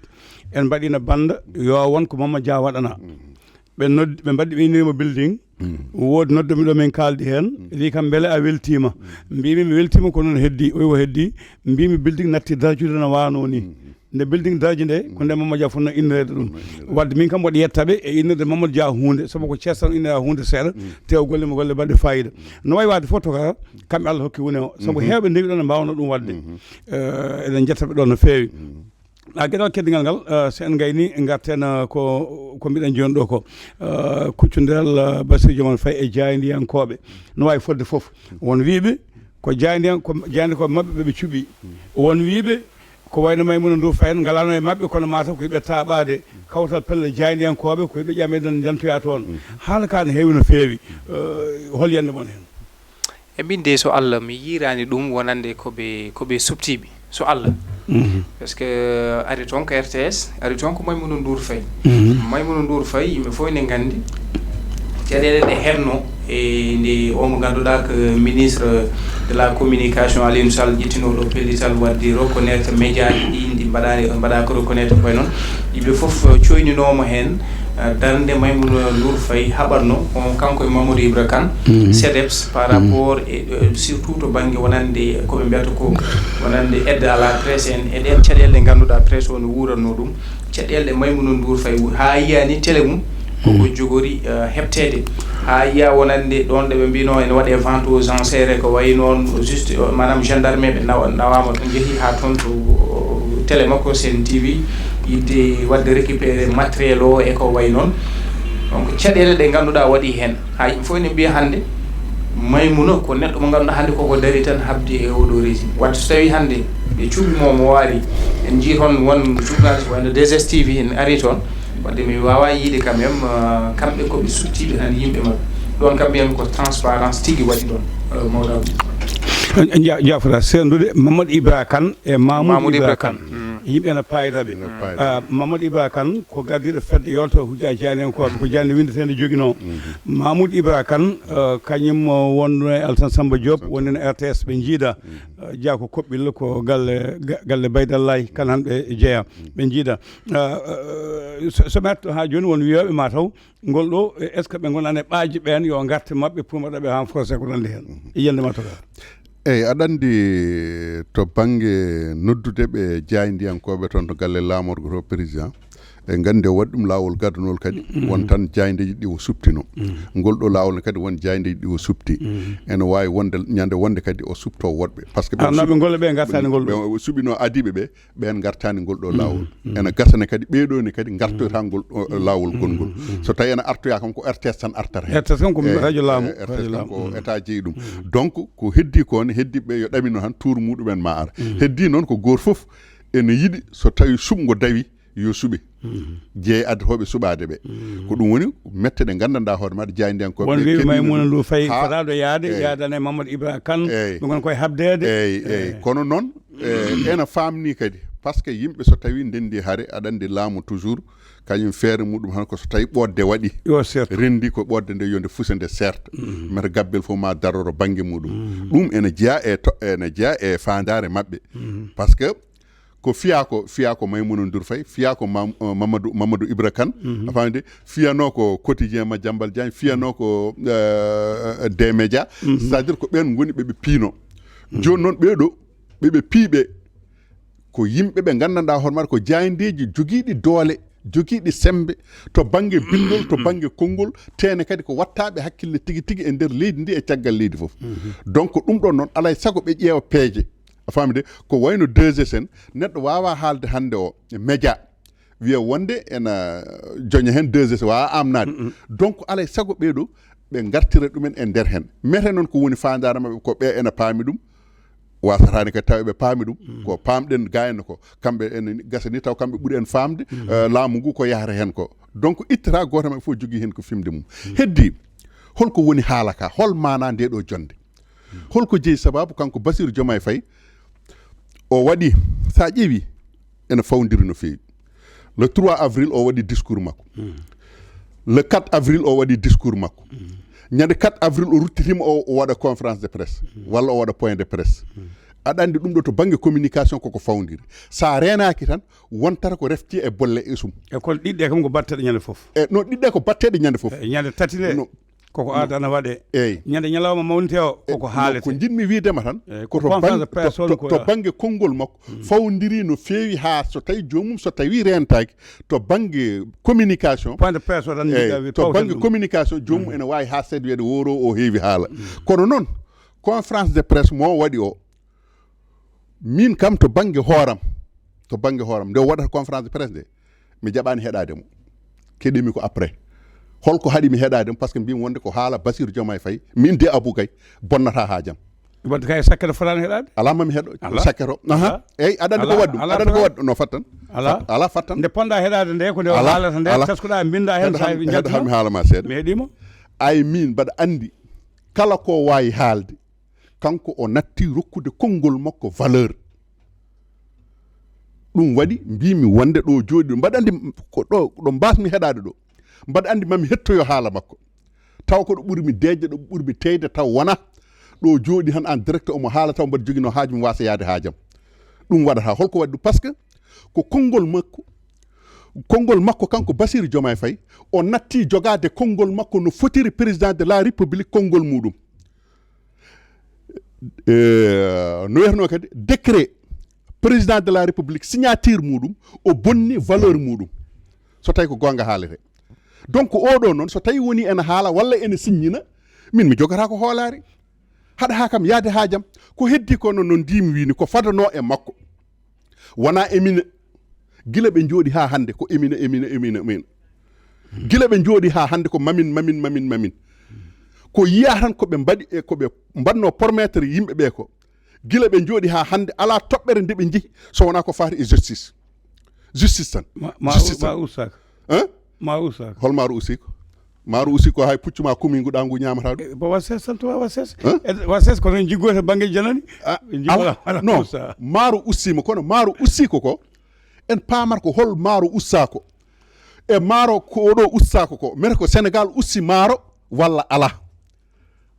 en mbaɗino bande yo won ko Mama Dia waɗana. Ɓe noddi, ɓe mbaɗi, ɓe innirimo building. Woodi noddumiɗo min kaaldi heen, wi kam mbele a weltiima? Mbimi mi weltiima, ko noon heddi, o wi o heddi. Mbimi building natti darjude no wano ni. Nde building darji nde ko nde Mamadou Dia fotno innoreede ɗum. Wadde min kam mboɗo yettaɓe e innirde Mamadou Dia huunde, sabu ko Cees tan innira huunde seeɗa, tewa golle mo golle baɗɗe fayida. No wayi waade fof tokara, kamɓe Allah hokki woni o, sabu heewɓe ndewi ɗon no mbawno ɗum wadde. Eh, eɗen jettaɓe ɗon no feewi. A geɗal keddigal ngal eh, so en gayni garten eh, ko ko mbiɗen joni ɗo ko eh, kuccodiral eh, Bassirou Diomaye Faye e jaayndiyankooɓe. No wawi fodde fof. Won wiiɓe ko jaayndiyan ko jaayndiyankooɓe maɓɓe ɓeɓe cuɓi. Won wiiɓe ko wayno Maimouna Ndour Faye en ngalano e maɓɓe, kono mataw ko yiɓe taaɓaade kawtal pelle jaayndiyankooɓe, ko yiɓe ƴameɗen njantoya toon. Haala ka ne heewi no feewi. Eh, hol yande mon heen? E min de so Allah mi yiirani ɗum wonande ko ɓe ko ɓe subtiɓe so Allah. Parce que eh, ari toon ko R T S, ari toon ko Maimouna Ndour Faye. Maimouna Ndour Faye yimɓe fof ne nganndi caɗeele ɗe heɓno e nde o mo ngannduɗaa ko ministre de la communication Aliou Sall ƴettinooɗo pellital waɗde reconnaître média ji ɗi ndi mbaɗaani mbaɗaaka reconnaître koye noon yimɓe fof coyninooma heen. Eh, darnde Maimouna Ndour Faye haɓatno on kanko e Mamadou Ibra Kane, CDEPS, par rapport e eh, surtout to bannge wonande ko ɓe mbiyata ko wonande aide à la presse en e ɗeen caɗeele ɗe ngannduɗaa presse o no wuuratno ɗum. Caɗeele ɗe Maimouna Ndour Faye wu- haa yiya ni télé mum koko jogori eh, heɓteede. Haa yiya wonande ɗon ɗe ɓe mbino ene waɗe vente aux enchères e ko wayi noon, juste eh, maanaam gendarme ɓe nawa- nawama to jeehi haa toon to eh, télé makko Sen T V yidde waɗde récupéré matériel o e ko wayi noon. Donc caɗeele ɗe ngannduɗaa waɗi heen, haa yimɓe fof ene mbiya hannde Maimouna ko neɗɗo mo ngannduɗaa hannde koko dari tan habdi e oɗo régime. Wadde so tawi hannde ɓe cuɓi mo mo waari, en njii toon won journaliste wayno deux S T V en ari toon. Wadde mi wawa yiide quand même eh, kamɓe koɓe suttiɓe tan yimɓe maɓɓe. Ɗon kam mbiyami ko transparence tigi waɗi ɗon eh, mawɗo Abdou. Ja- jafata sendude Mamadou Ibra Kane e Mamoudou Mamoudou Ibra Ibra Kane. Kane. Yimɓe ene payda ɓe. Ah, Mamadou Ibra Kane ko gardiɗo fedde yolto hujja jaayndiyankooɓe, ko jaaynde winndetende joginoo. Mamoudou Ibra Kane eh, kañum o wonno e Alsan Samba Diop wonino R T S ɓe njiida. Eh, jeya ko Koɓɓillo, ko galle ga- galle Baydallay Kane han ɓe jeeya, ɓe njiida. Eh, eh, so so mi arto haa jooni won wiyooɓe mataw ngol ɗo eh, est ce que ɓe ngonani e ɓaaji ɓeen yo ngarte maɓɓe pour mbaɗa ɓe renforcé ko nandi heen? Yiyande ma toga. Eyyi, aɗa anndi to bannge noddude ɓe jaayndiyankooɓe toon to galle laamorgo to président, E nganndi o waɗi ɗum laawol gadanol kadi, won tan jaayndeeji ɗi o suɓtino. Ngol ɗo laawol ne kadi won jaayndeeji ɗi o suɓti. Ene waawi wonde ñande wonde kadi o suɓto woɗɓe. Parce que ɓe Arnaaɓe suɓi-, ngol ɓe ngartaani ngol ɗo. Ɓe o suɓino adiiɓe ɓe, ɓeen ngartaani ngol ɗo laawol. Ene gasane kadi ɓee ɗo ne kadi ngartoyta ngol ɗo laawol gongol. So tawi ene artoya kam ko R T S tan artata heen. R T S kam ko Eh, rajo laamu, eh, R T S rajo kam laamu. Ko état jeyi ɗum. Donc ko heddi ko ne heddi ɓe yo ɗamino tan tour muɗumen ma ar. Heddi noon ko goto fof ene yiɗi so tawi suɓngo dawi yo suɓe. Jeeye addatooɓe suɓaade ɓe. Ko ɗum woni mette ɗe nganndanɗaa hoore maɗa jaayndiyankooɓe. Won ɓe wiiɓe kenndino Maymuna ɗum. Ndu Faye Ha- fotaaɗo yaade, Eey. Yaadana e Mamadou Ibra Kane, Eey. Ɓe ngon koye habdeede. Eey, eey. Eey. Kono noon, eh, ena faamni kadi. Par ce que yimɓe so tawi ndenndi hare, aɗa anndi laamu toujours, kañum feere muɗum han ko so tawi ɓoodde waɗi. Yo seertu. Renndi ko ɓoodde nde yo nde fuse nde seerta. Mata gabbel fof ma daroro bannge muɗum. Ɗum ene jeya e to-, ene jeya e faandaare maɓɓe. Par ce que ko fiya ko, fiya ko Maimouna Ndour Faye, fiya ko Mam-, eh, Mamadou, Mamadou Ibra Kane, a faamde, fiyano ko Quotidien Madiambal Diagne, fiyano ko, eh, des médias, c'est-à-dire ko ɓen ngoni ɓe ɓe piino. Jooni noon ɓee ɗo, ɓe ɓe piiɓe, ko yimɓe ɓe nganndanɗaa hoore maɓɓe ko jaayndeeji jogiiɗi doole, jogiiɗi semmbe, to bannge binndol, to bannge konngol, tene kadi ko wattaaɓe hakkille tigi tigi e nder leydi ndi e caggal leydi fof. Donc ko ɗum ɗon noon, alaa e sago ɓe ƴeewa peeje. A faami de, ko wayno deux S N, neɗɗo waawaa haalde hannde o e média, wiya wonde ena joña heen deux S N, waawaa amnaade. Donc, alaa e sago ɓee ɗo, ɓe ngartira ɗumen e nder heen. Mete noon ko woni faandaare maɓɓe, ko ɓe ena paami ɗum, wasataani kadi tawa ɓe paami ɗum. Ko paamɗen gayno ko, kamɓe ene gasa ni taw kamɓe ɓuri en faamde, eh, laamu ngu ko yahata heen ko. Donc, ittata gooto maɓɓe fof jogii heen ko fimde mum. Heddi, holko woni haala ka? Hol maanaa nde ɗo jonnde? Holko jeyi sababu kanko Bassirou Diomaye Faye o waɗi, sa ƴeewi, ene fawndiri no feewi. Le trois avril o waɗi discours makko. Le quatre avril o waɗi discours makko. Ñande quatre avril o ruttitima o, o waɗa conférence de presse, walla o waɗa point de presse. Aɗa anndi ɗum ɗo to bannge communication koko fawndiri. Sa reenaaki tan, wontata ko refti e bolle e sum. E kono ɗiɗɗe kam ko batteɗe ñande fof. E no ɗiɗɗe ko batteɗe ñande fof. E ñande tati nde. No, koko aada ana waɗe. Eey. Ñande ñalawma mawnite o, e, koko no, haalete. Ko njiɗmi wiidema tan, eey, ko to conférence de presse on to, ko to bannge konngol makko, fawndiri no feewi haa so tawi joomum, so tawi reentaaki, to bannge communication. Point de presse o tan eey, mbiɗa wi to pawten bannge ɗum. Communication, joomum ene waawi haa seeɗa wiyeede woro o heewi haala. Kono noon, conférence de presse mo waɗi o, min kam to bannge hooram, to bannge hooram, nde o waɗata conférence de presse nde, mi jaɓaani heɗaade mo. Keɗimi ko après. Holko haɗi mi heɗaade mo? Parce que mbimi wonde ko haala Bassirou Diomaye Faye, min de Abou Gaye, bonnata haajam. Wadde kay sakkere fotaani heɗaade? Alaa mami heɗo. Alaa. Sakkere o. Aha. Alaa. Eyyi, aɗa anndi ko waɗi ɗum? Aɗa anndi ko waɗi ɗum? No fattan. Alaa. Alaa fattan. Nde ponɗa heɗaade nde, ko nde o haalata nde, teskuɗa, mbinda heen, sa heɗo jaltino. Heɗo hami haala ma seeɗa. Mi heɗima. Ay min mbaɗa anndi kala ko waawi haalde, kanko o natti rokkude konngol makko valeur. Ɗum waɗi mbimi wonde ɗo jooɗi, mbaɗa anndi ko ɗo, ɗo mbasmi heɗaade ɗo. Mbaɗa anndi mami hettoyo haala makko. Taw ko ɗo ɓurmi deeƴde, ɗo ɓurmi teyde, taw wona ɗo jooɗi han en direct omo haala, taw mbaɗa jogino haaju mo wasa yaade haajam. Ɗum waɗata holko waɗi ɗum? Parce que ko konngol makko, konngol makko kanko Bassirou Diomaye Faye, o natti jogaade konngol makko no fotiri président de la République konngol muɗum. Eh, no wiyatnoo kadi, décret président de la République, signature muɗum, o bonni valeur muɗum. So tawi ko goonga haalete. Donc, oɗo noon, so tawi woni ene haala walla ene siññina, min mi jogata ko hoolaare. Haɗa haa kam yaade haajam. Ko heddi ko noon, no ndimi wini, ko fadano e makko. Wona emina. Gila ɓe njooɗi haa hannde ko emina, emina, emina, emina. Gila ɓe njooɗi haa hannde ko mamin, mamin, mamin, mamin. Ko yiya tan ko ɓe mbaɗi e ko ɓe mbaɗno promettre yimɓe ɓe ko. Gila ɓe njooɗi haa hannde alaa toɓɓere nde ɓe njehi so wonaa ko faati e justice. Justice tan. Ma, ma, justice ma tan. Ussaka. Hein? Ma ussaka. Hol maaru ussi ko? Maaru ussi ko hay puccu ma kumingu ɗa ngu ñaamata ɗum. E, ba wa ses tan, wa ses. Hein? E, wa ses ko tan jiggoto bangge janani. Ah, ɓe jiggo ala, ala non. Ussa. Maaru ussi mo, kono maaru ussi ko ko. En paamar ko hol maaru ussa ko. E maaro ko oɗo ussa ko ko. Mete ko Sénégal ussi maaro walla ala.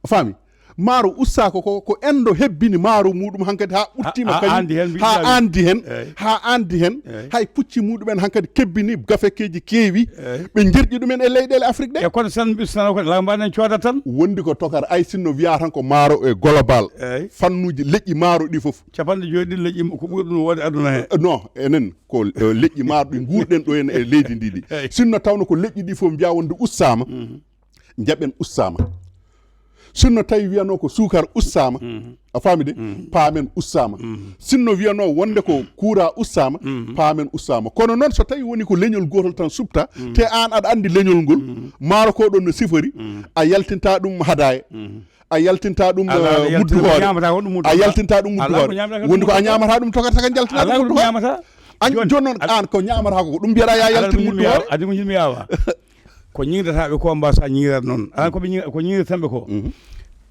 A faami? Maaro ussaako ko, ko enɗo hebbini maaro muuɗum hankadi haa ɓuttiima kañum, haa aandi heen, haa aandi heen, hay pucci muuɗum en hankadi kebbini gafekeeji keewi. Ɓe njerƴi ɗum en e leyɗeele Afrik ɗe. E kono tan mbiɗo tan ko lamba nen cooda tan. Wondi ko tokar ay sinno wiya tan ko maaro e global. Fannuuji leƴƴi maaro ɗi fof. Capanɗe joyi ɗin leƴƴi ko ɓuri ɗum wonde aduna he. Non, enen ko leƴƴi maaro ɗi nguurɗen ɗo en e leydi ndi ɗi. Sinno tawno ko leƴƴi ɗi fof mbiya wonde ussaama. Njaɓen ussaama. Sinno tawi wiyano ko suukar ussaama, a faami de, paamen ussaama. Sinno wiyano wonde ko kuura ussaama, paamen ussaama. Kono noon so tawi woni ko leñol gootol tan subta, te aan aɗa anndi leñol ngol, maaro ko ɗon no sifori, a yaltinta ɗum hadaya. A yaltinta ɗum muddu hoore. A yaltinta ɗum muddu hoore. Woni ko a ñaamata ɗum tokata ka njaltina ɗum muddu hoore. An jooni noon aan ko ñaamata ko ɗum mbiyaɗa ya yaltin muddu hoore. Adi ko jiɗmi yaawa. Ko ñiŋdataaɓe ko mbasa ñiŋrat noon. An ko ɓe ñiŋ- ko ñiŋratanɓe ko.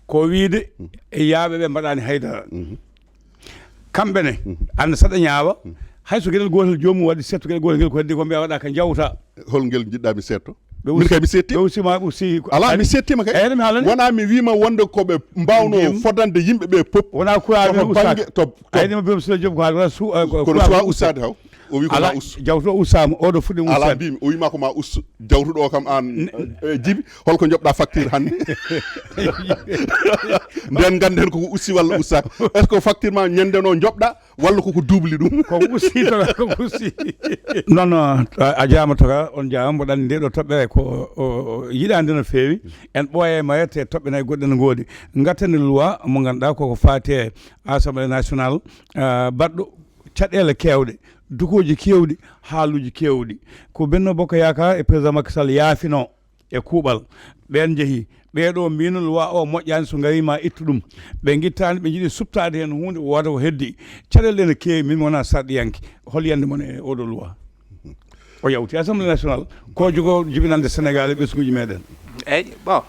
Ko wiide e yaaɓe ɓe mbaɗaani haydara. Kamɓe ne, an saɗa ñaawa, hay so geɗel gootel joomum waɗi setto geɗel gootel ngel ko heddi ko mbiya waɗa ka jawta. Hol ngel njiɗɗa mi setto? Min kay mi setti. Ɓe usi ma usi. Ala mi settima kay. Eyyi mi haalani. Wona mi wiima wonde ko ɓe mbawno fodande yimɓe ɓe pop. Wona kura mi usa. To ayni mo biom sila job ko haali wona su. Kono suwa ussade haw. O wi ko ma us. Jawtuɗo ussama, oɗo fuɗɗi ussade. Ala mbimi, o wima ko ma us. Jawtuɗo o kam an, eh, Jibi, holko joɓɗa facture hannde? Nden ganden koko ussi walla ussaka. Est-ce que facture ma ñande no joɓɗa walla koko double ɗum? Koko ussi to, koko ussi. Non, non, a jaama toka, on jaama, mboɗo anndi nde ɗo toɓɓere ko yiɗande no feewi. En ɓooye mayete toɓɓe nayi goɗɗe no ngoodi. Ngattani loi mo ganduɗa koko faati e Assemblée nationale, baɗɗo caɗeele kewɗe, dukoji kewɗi, haaluji kewɗi. Ko Benno Bokk Yaakaar e président Macky Sall yaafino e kuuɓal. Ɓeen njehi. Ɓeeɗo mbino loi o moƴƴaani, so ngari ma ittu ɗum. Ɓe ngittaani, ɓe njiɗi suɓtaade heen huunde, wooda ko heddi. Caɗeele ɗe no keewi, min mi wonaa sarɗiyanke. Hol yiyannde mon e oɗo loi? O yawti Assemblée nationale. Ko jogo jibinande Sénégal e ɓesnguuji meɗen. Eyyi, bon.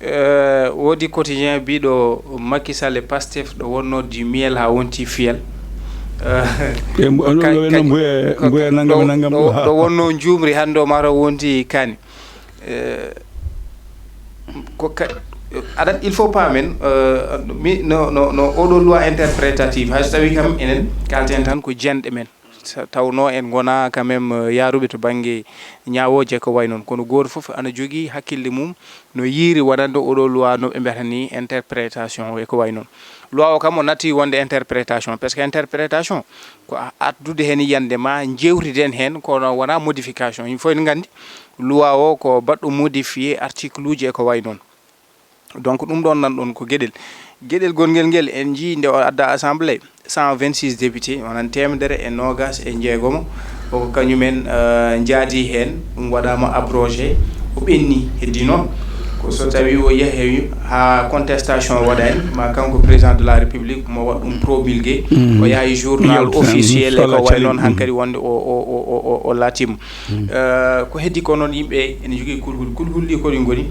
Euh, woodi quotidien biɗo Macky Sall e Pastef ɗo wonno du miel ha wonti fiel. Euh, e mbuya nangam nangam ɗo wonno njuumri hannde o mataw wonti kani. Euh, ko ka aɗa il faut paamen, euh, mi no no no oɗo loi interprétative, hay so tawi kam enen kalten tan ko jenɗe men. Tawnoo en ngonaa quand même, euh, yahruɓe to bannge ñaawooje e ko wayi noon, kono gooto fof ana jogii hakkille mum no yiiri wonande oɗo loi no ɓe mbiyata ni interprétation e ko wayi noon. Loi o kam o natti wonde interprétation, parce que interprétation ko a- addude heen yiyannde ma njeewtiden heen, kono wonaa modification. Yimɓe fof ene nganndi loi o ko baɗɗo modifié article uji e ko wayi noon. Donc ɗum ɗoon nan ɗoon ko geɗel geɗel gonngel ngel en njii nde o adda assemblée, cent vingt-six députés, onon teemedere e noogaas e njeegomo, ko kañumen, euh, njaadi heen. Ɗum waɗaama abrogé, o ɓenni. Heddi noon ko so tawi o yehi haa contestation waɗaani, ma kanko président de la république mo waɗ ɗum promulgué, o yaha e journal officiel e ko wayi noon, hankadi wonde o o o o o laatiima. Euh, ko heddi ko noon, yimɓe ene njogii kulhuli. Kulhuli ɗi ko ɗi ngoni,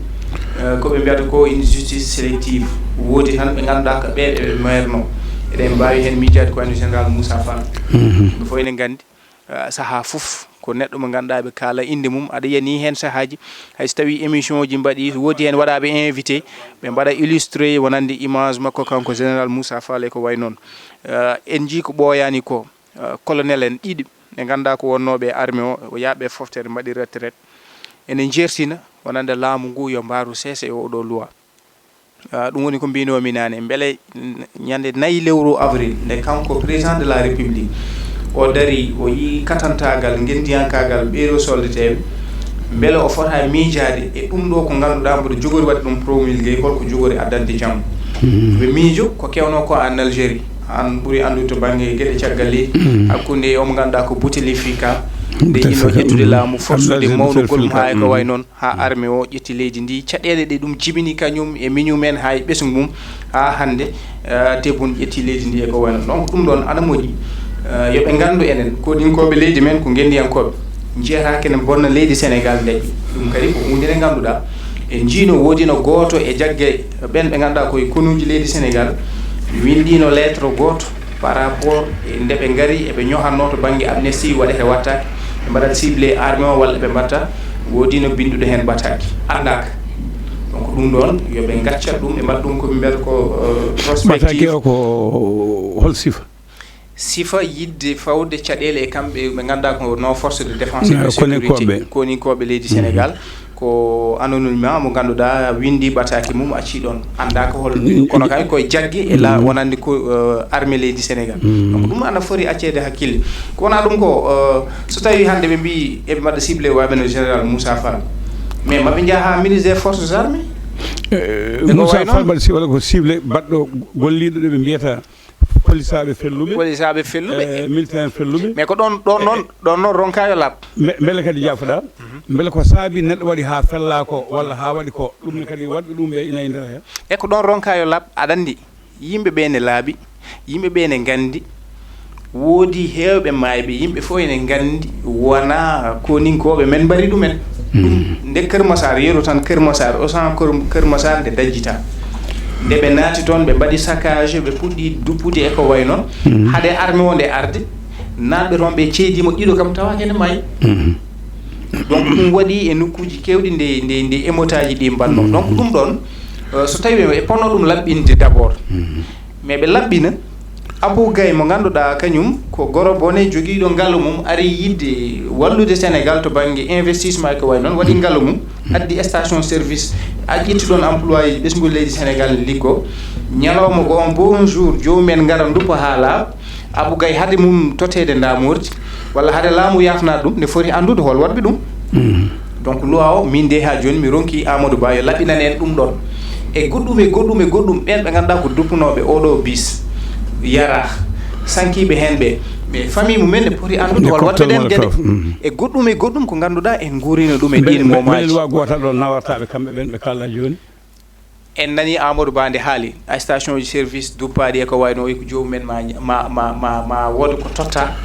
euh, ko ɓe mbiyata ko une justice sélective. Woodi tan ɓe ngannduɗaa ko ɓe ɓe meerno. Eɗen mbaawi heen miijaade ko wayno général Moussa Fall. Yimɓe fof ene nganndi, euh, sahaa fof ko neɗɗo mo ngannduɗaa ɓe kaala innde mum. Aɗa yiya ni heen sahaaji, hay so tawii émission ji mbaɗi, woodi heen waɗaaɓe invité, ɓe mbaɗa illustré wonande image makko kanko général Moussa Fall e ko wayi noon. Euh, en njii ko ɓooyaani ko. Euh, colonel en ɗiɗi ɓe ngannduɗaa ko wonnooɓe e armée o, o yaaɓe foftere mbaɗi retraite, ene njeertina wonande laamu ngu yo mbaaru seese e oɗo loi. Euh, ɗum woni ko mbinoomi naane, mbele n- ñande nayi lewru avril nde kanko président de la république o dari, o yii katantaagal, ngenndiyankaagal ɓeeɗo soldateeɓe, mbele o fota miijaade e ɗum ɗo ko ngannduɗaa mboɗo jogori waɗde ɗum promulgué, holko jogori addande jam. Ɓe miijo ko kewnoo ko en Algérie. Aan ɓuri anndude to bannge geɗe caggal leydi, hakkunde e omo ngannduɗaa ko Bouteflika, nde yiɗno ƴettude laamu, forsude mawnugol mum haa e ko wayi noon, haa armée o ƴetti leydi ndi, caɗeele ɗe ɗum jibini kañum e miñum en haa e ɓesngu mum, haa hannde, eh, Tebboune ƴetti leydi ndi e ko wayi noon. Donc ɗum ɗoon ana moƴƴi, eh, yo ɓe nganndu enen, koɗinkooɓe leydi men ko ngenndiyankooɓe, njiyata kene bonna leydi Sénégal ndeƴƴi. Ɗum kadi ko huunde nde ngannduɗaa, en njiino woodino gooto e jagge ɓen ɓe ngannduɗaa koye konuuji leydi Sénégal, winndino lettre gooto par rapport e nde ɓe ngari eɓe ñohatnoo to bannge amnesty waɗete wattaake, ɓe mbaɗat ciblé armée o walla ɓe mbatta, woodino binnduɗo heen ɓataake anndaaka. Donc Ɗum ɗoon, yo ɓe ngaccat ɗum, ɓe mbaɗa ɗum ko ɓe mbiyata ko, eh, prospective. Ɓataake o ko hol sifa? Sifa yiɗde fawde caɗeele e kamɓe ɓe ngannduɗaa ko nos forces de défense et de sécurité, koninkooɓe leydi Sénégal. Ko anonymat mo ngannduɗaa winndi ɓataake mum, acci ɗoon, anndaa ko hol, kono kay koye jagge e la wonande ko, eh, armée leydi Sénégal. Donc ɗum ana foti acceede hakkille. Ko wonaa ɗum ko, eh, so tawii hannde ɓe mbii eɓe mbaɗa ciblé waɓe no général Moussa Fall, mais maɓe njaha haa ministre des forces armées. Moussa Fall mbaɗa ciblé, ko ciblé baɗɗo golliiɗo ɗo ɓe mbiyata polisaaɓe felluɓe. Polisaaɓe felluɓe. Eh, militaire felluɓe. Mais ko ɗoon, ɗoon noon, ɗoon noon ronkaa yo laaɓ. Mbe- mbele kadi jaafoɗaa? Mbele ko saabi neɗɗo waɗi haa fellaa ko walla haa waɗi ko, ɗum ne kadi waɗɓe ɗum ɓe ina e nder heen? E ko ɗoon ronkaa yo laaɓ, aɗa anndi yimɓe ɓee ne laaɓi, yimɓe ɓee ne nganndi. Woodi heewɓe maayɓe, yimɓe fof ene nganndi wonaa koninkooɓe men mbaɗi ɗumen. Ɗum nde Kër Massar, yeru tan Kër Massar, osan Kër Massar nde dajjita. Nde ɓe naati toon, ɓe mbaɗi saccage, ɓe puɗɗi duppude e ko wayi noon. Hade armée o nde arde, naatɓe toon ɓe ceediima ɗiɗo kam tawaaka ene maayi. Donc ɗum waɗi e nokkuuji keewɗi nde nde nde émeutaaji ɗi mbannoo. Donc ɗum ɗoon, eh, so tawii e ponno ɗum laɓɓinde d'abord, mais ɓe laɓɓina. Abou Gaye mo ngannduɗaa kañum ko goro bone jogiiɗo ngalu mum, ari yiɗde wallude Sénégal to bannge investissement e ko wayi noon, waɗi ngalu mum, addi station service, a ƴetti ɗoon employé ɓesngu leydi Sénégal ne liggo. Ñalawma ko on bon jour joomum en ngara nduppa haa laaɓa. Abou Gaye hade mum toteede ndaamoordi walla hade laamu yaafnaade ɗum, ne foti anndude hol waɗɓe ɗum. Donc loi o min de haa jooni mi ronki Amadou Ba yo laɓɓinan en ɗum ɗoon. E goɗɗum e goɗɗum e goɗɗum, ɓeen ɓe ngannduɗaa ko duppunooɓe oo ɗoo bis yaraa, sankiiɓe heen ɓe, mais famille mumen ne poti anndude hol waɗɓe ɗeen geɗe. E goɗɗum e goɗɗum ko ngannduɗaa en nguuriino ɗum e ɗiin momaaji. Mbele loi gootal ɗoon nawartaaɓe kamɓe ɓeen ɓe kaalɗaa jooni? En nanii Amadou Ba nde haali, a station ji service duppaaɗi e ko wayi no, o wi ko joomum en ma, ma, ma, ma, ma wooda ko totta.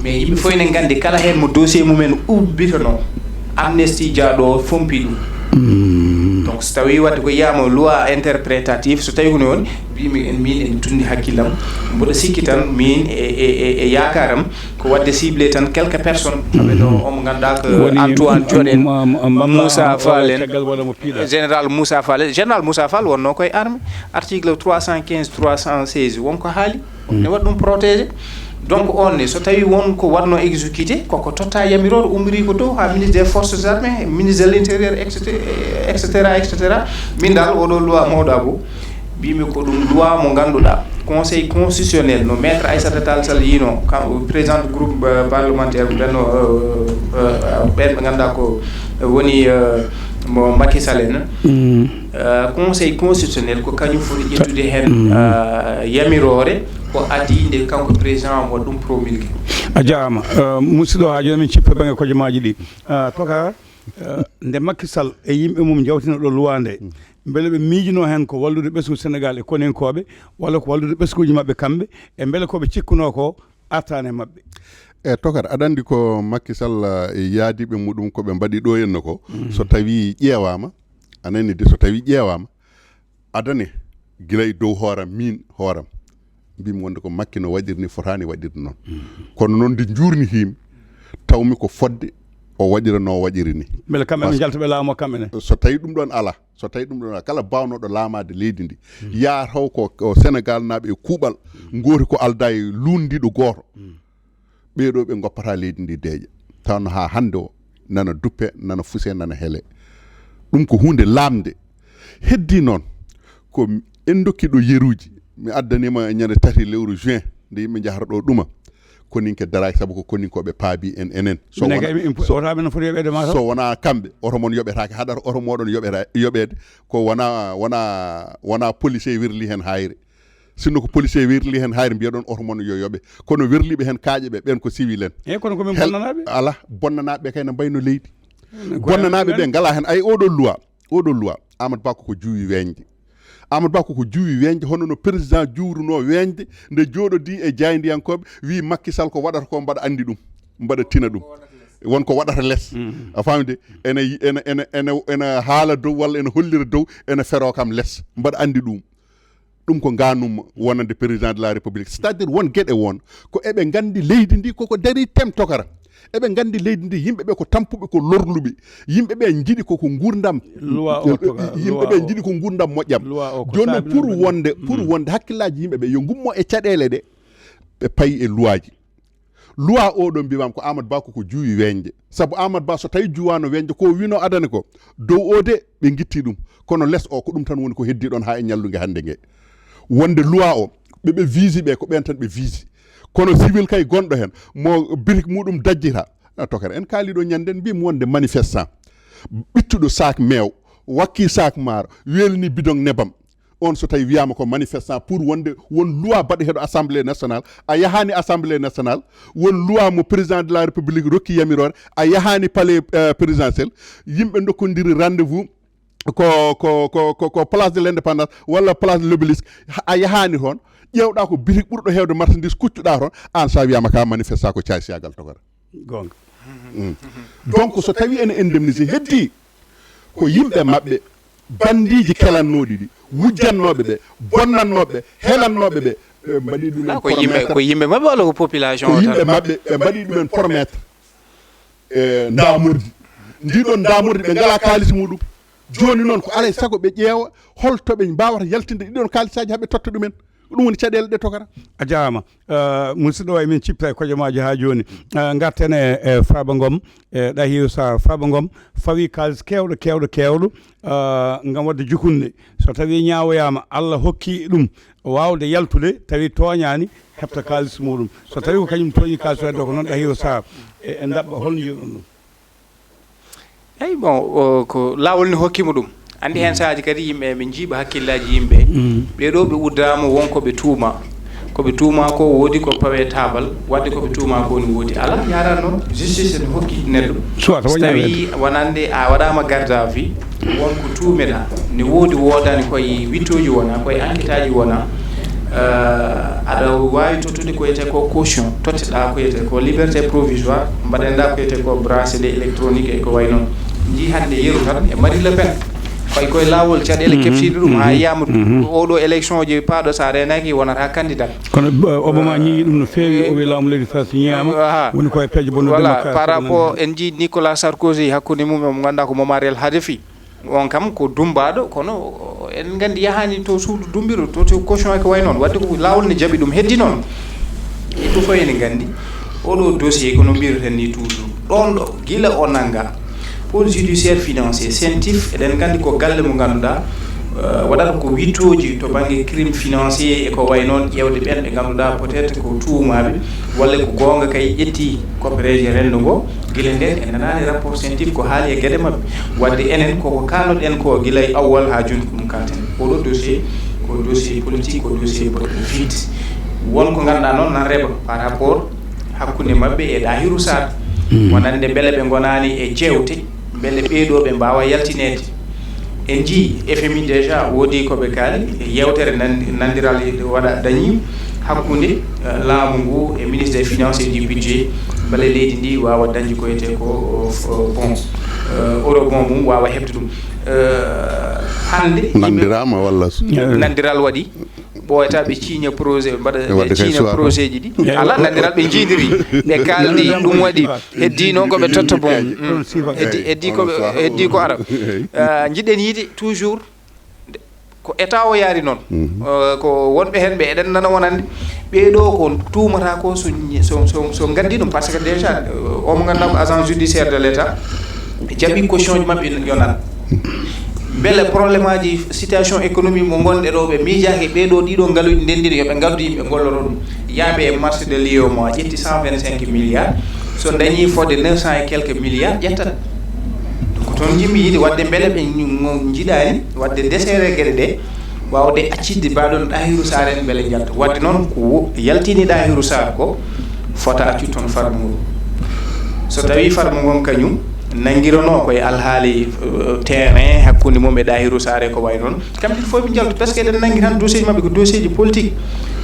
Mais yimɓe fof ene nganndi kala heen mo dossier mumen ubbitonoo, Amnesty jaaɗo o fompi ɗum. Donc so tawii waɗde ko yiyaama loi interprétative, so tawii ko noon, mbiymi en miin ene tunni hakkillam. Mboɗo sikki tan miin e, e, e, e yaakaaram ko waɗde ciblé tan quelques personnes. Aɓe ɗo omo ngannduɗaa ko Antoine Diome en, Moussa Fall en, général Moussa Fall. Général Moussa Fall wonnoo koye armée, article trois cent quinze, trois cent seize won ko haali ne waɗa ɗum protégé. Donc on ne so tawii won ko waɗnoo exécuté koko totta yamiroore, ummorii ko dow haa ministre des forces armées, ministre de l'intérieur, et cetera, et cetera, et cetera. Min dal oɗo loi mawɗo Abou, mbiymi ko ɗum loi mo ngannduɗaa conseil constitutionnel no maître Aïssata Tall Sall yiino, président du groupe, euh, parlementaire Benno, euh, euh, ɓen ɓe ngannduɗaa ko woni, euh, mo Macky Sall en. Euh, conseil constitutionnel ko kañum foti ƴettude heen, euh, yamiroore ko adii nde kanko président o waɗa ɗum promulgué. A jaaraama. Euh, musidɗo, haa jooni min cippa bannge kojomaaji ɗi. Euh, Tokar, euh, nde Macky Sall e yimɓe mum njawtino ɗo loi nde, mbele ɓe miijino heen ko wallude ɓesngu Sénégal e koninkooɓe walla ko wallude ɓesnguuji maɓɓe kamɓe, e mbele ko ɓe cikkunoo ko artaani e maɓɓe? E Tokar, aɗa anndi ko Macky Sall e yahdiiɓe muɗum ko ɓe mbaɗi ɗo henna ko, so tawii ƴeewaama, a nanii de, so tawii ƴeewaama, adane gila e dow hooram, miin hooram, mbiymi wonde ko Makki no waɗiri ni, fotaani waɗirde noon. Kono noon nde njuurnitiimi, tawmi ko fodde o waɗira no o waɗiri ni. Mbele kamɓe ɓe njalta ɓe laamoo kamɓe ne? So tawii ɗum ɗoon alaa, so tawii ɗum ɗoon alaa, kala baawnooɗo laamaade leydi ndi, yaha taw ko, ko Senegaalnaaɓe e kuuɓal ngooti ko aldaa e luulndiiɗo gooto. Ɓee ɗoo ɓe ngoppataa leydi ndi deeƴa. Tawa no haa hannde o nana duppee, nana fusee, nana helee. Ɗum ko huunde lamnde. Heddii noon ko en ndokki ɗo yeruuji. Mi addaniima ñande tati lewru juin nde yimɓe njahata ɗo ɗuma. Koninke daraaki sabu ko koninkooɓe paabii en enen. So wonaa kamɓe, oto mon yoɓetaake, haɗata oto mooɗon yoɓeede ko wonaa, wonaa, wonaa policier wirli heen hayre. Sinno ko policier wirli heen hayre, mbiyaɗon oto mon yo yoɓe. Kono wirliiɓe heen kaaƴe ɓe, ɓeen ko civil en. Eeyi, kono ko min bonnanaaɓe. Alaa, bonnanaaɓe ɓe kay ne mbayno leydi. Bonnanaaɓe ɓe ngalaa heen. Ay, oɗo loi, oɗo loi, Amadou Ba ko ko juuwi weeñde. Amadou Ba ko ko juuwi weeñde, hono no président juurunoo weeñde nde jooɗodii e jaayndiyankooɓe, wii Makki Sall ko waɗata ko mbaɗa anndi ɗum, mbaɗa tina ɗum. Won ko waɗata les. A faami de? Ene, ene, ene, ene, ene haala dow walla ene hollira dow, ene feroo kam les. Mbaɗa anndi ɗum. Ɗum ko ngaanum wonande président de la république. C'est-à-dire won geɗe won ko eɓe nganndi leydi ndi koko darii tem tokara. Eɓe nganndi leydi ndi, yimɓe ɓe ko tampuɓe, ko lorluɓe. Yimɓe ɓe njiɗi ko, ko nguurndam. Loi o toga, yimɓe loi ɓe o. Njiɗi ko nguurndam moƴƴam. Loi o ko jooni noon, saabi pour ɗum. Wonde, pour wonde hakkillaaji yimɓe ɓe yo ngummo e caɗeele ɗe, ɓe payi e luwaaji. Luwa oɗo mbiyam ko Amadou Ba ko, ko juwi weñde. Sabu Amadou Ba so tawi juwano weñde, ko wino adana ko dow o de, ɓe gitti ɗum. Kono les o, ko ɗum tan woni ko heddi ɗon haa e ñallunge hannde nge. Wonde luwa o, ɓe, ɓe visi ɓe, ko ɓen tan ɓe visi. Kono civil kay gonɗo hen, mo brique muɗum dajjita, a tokara. En kaali ɗo ñanden, mbimi wonde manifestant, ɓittuɗo sac meew, wakki sac maaro, welni bidon nebam. On so tawi wiyama ko manifestant pour wonde won loi baɗeteɗo assemblée nationale, a yahani assemblée nationale, won loi mo président de la république rokki yamirore, a yahani palais, euh, présidentiel, yimɓe dokkodiri rendez-vous ko, ko, ko, ko, ko place de l'indépendance walla place de l'obélisque, a yahani toon, ƴewɗa ko bitik ɓurɗo hewde marchandise, kuccuɗa toon, an sa wiyama ka manifestant ko caysiyagal tokara. Gonga. Mm. Donc so tawi ene indemnisé heddi ko yimɓe maɓɓe, bandiji kelannoɗi ɗi, wujjannooɓe ɓe, bonnannooɓe ɓe, heɗannooɓe ɓe, ɓe mbaɗi ɗumen. Ah, ko yimɓe, promettre. Ko yimɓe maɓɓe walla ko population ko o tan? Yimɓe maɓɓe, ɓe mbaɗi ɗumen promettre e ndaamordi. Ndi ɗon ndaamordi ɓe ngala kaalis muɗum. Jooni noon ko alay sago ɓe ƴeewa hol to ɓe mbaawata yaltinde ɗi ɗon kaalisaaji haa ɓe totta ɗumen. Ko ɗum woni caɗeele ɗe tokara. A jaaraama. Eh, musidɗo o, emin cifta e kojomaaji haa jooni. Eh, ngarten e, e Farba Ngom, e Ɗahiru Sarr. Farba Ngom fawi kaalis keewɗo, keewɗo, keewɗo, eh, ngam waɗde jukunde. So tawii ñaawoyaama, Allah hokki ɗum waawde yaltude, tawi tooñaani, heɓta kaalis muɗum. So tawii ko kañum tooñi kaalis o, heddo ko noon Ɗahiru Sarr. E, e ndaɓɓa, hol njiɗon ɗum? Eyi, bon, o, ko laawol ne hokki mo ɗum. Anndi heen sahaaji kadi yimɓe ɓe njiiɓa hakkillaaji yimɓe. Mm. Ɓee ɗoo ɓe uddaama won ko ɓe tuuma. Ko ɓe tuuma ko woodi ko pawe taabal, waɗde ko ɓe tuuma ko ne woodi. Alaa, yaara noon, justice ne hokki neɗɗo. Soit so tawi wonande a waɗaama garde à vue, won ko tuumeɗaa, ne woodi woodaani koye wittooji wona, koye enquêtaaji wona. Eh, aɗa waawi tottude ko wiyetee ko caution, totteɗaa ko wiyetee ko liberté provisoire, mbaɗenɗaa ko wiyetee ko bracelet électronique e ko wayi noon. Ndi hannde yeru tan e Marine Le Pen. Fayi koye laawol, caɗeele keftiiɗe ɗum, haa yiyaama oɗo élection ji paaɗo, so a reenaaki, wonata candidat. Kono, eh, Obama ñiiñi ɗum no feewi, o wi laamu leydi Faransi ñiiñaama, aha, woni ko e peeje bonnude. Voilà, démocratie par rapport, en njii Nicolas Sarkozy, hakkunde mum e mo ngannduɗaa ko Momar El Hadefi. On kam ko dummbaaɗo, kono en nganndi yahaani to suudu dummbiro, to, to caution e ko wayi noon. Waɗde ko laawol ne jaɓi ɗum. Heddi noon, yimɓe fof ene nganndi oɗo dossier, kono mbiyeten ni toujours. Ɗoon ɗo, gila o nannga, pôle judiciaire financier, CENTIF, eɗen nganndi ko galle mo ngannduɗaa, eh, waɗata ko wittooji to bannge crime financier e ko wayi noon, ƴeewde ɓeen ɓe ngannduɗaa peut-être ko tuumaaɓe, walla ko goonga kay ƴetti koppereeje renndo ngo. Gila ndeen en nanaani rapport CENTIF ko haali e geɗe maɓɓe. Waɗde enen koko kaannoɗen ko gila e awwal haa jooni ko ɗum kalten. Oɗo dossier ko dossier politique, ko dossier baɗɗo vide. Won ko ngannduɗaa noon nan reɓa par rapport hakkunde maɓɓe e Ɗahiru Sarr. Mm. Wonande mbele ɓe ngonaani e jeewte, mbele ɓee ɗoo ɓe mbaawa yaltineede. En njii F M I déjà woodi ko ɓe kaali, yeewtere nan-, nandiral waɗa dañi hakkunde, eh, laamu ngu e ministre des finances et du budget, mbele leydi ndi waawa dañde ko wiyetee ko, o, f-, o, bon, eh, eurobond mum waawa heɓde ɗum. Eh, hannde yimɓe nandirama walla s- nandiral waɗi, ɓooyata ɓe ciiña projet, ɓe mbaɗa, ɓe ciiña projet ji ɗi. Alaa nandiral ɓe njiidiri, ɓe kaaldi, ɗum waɗi. Heddi noon ko ɓe totta bon. Mm. Heddi, heddi ko, heddi ko ara. Ah, njiɗen yiide toujours nde, ko état o yaari noon. Mhm. Eh, ko wonɓe heen ɓe eɗen nana wonande. Ɓee ɗoo ko tuumata ko so, so, so, so ngaddi ɗum, parce que déjà, eh, o mo ngannduɗaa ko agent judiciaire de l'État, jaɓi caution ji maɓɓe yo nan. Mbele problème aji situation économique mo ngonɗe ɗo, ɓe miijaaki ɓee ɗoo ɗiɗo ngaluuji ndenndini yo ɓe ngaddu yimɓe ngolloto ɗum. Yaaɓe e marché de Lyon mo a ƴetti cent vingt-cinq milliards, so dañii fodde neuf cents et quelques milliards, ƴettat. Ko toon njimmi yiide waɗde mbele ɓe nji-, ngo njiɗaani waɗde desere geɗe ɗe, waawde accitde mbaɗon Ɗahiru Sarr en mbele njalta. Waɗde noon ko wo-, yaltini Ɗahiru Sarr ko fota accu toon Farba Ngom. So tawii Farba Ngom kañum nanngironoo koye alhaali, eh, terrain hakkunde mum e Ɗahiru Sarr e ko wayi noon, kamɓe fof ɓe njalta, parce que eɗen nanngi tan dossier ji maɓɓe ko dossier ji politique.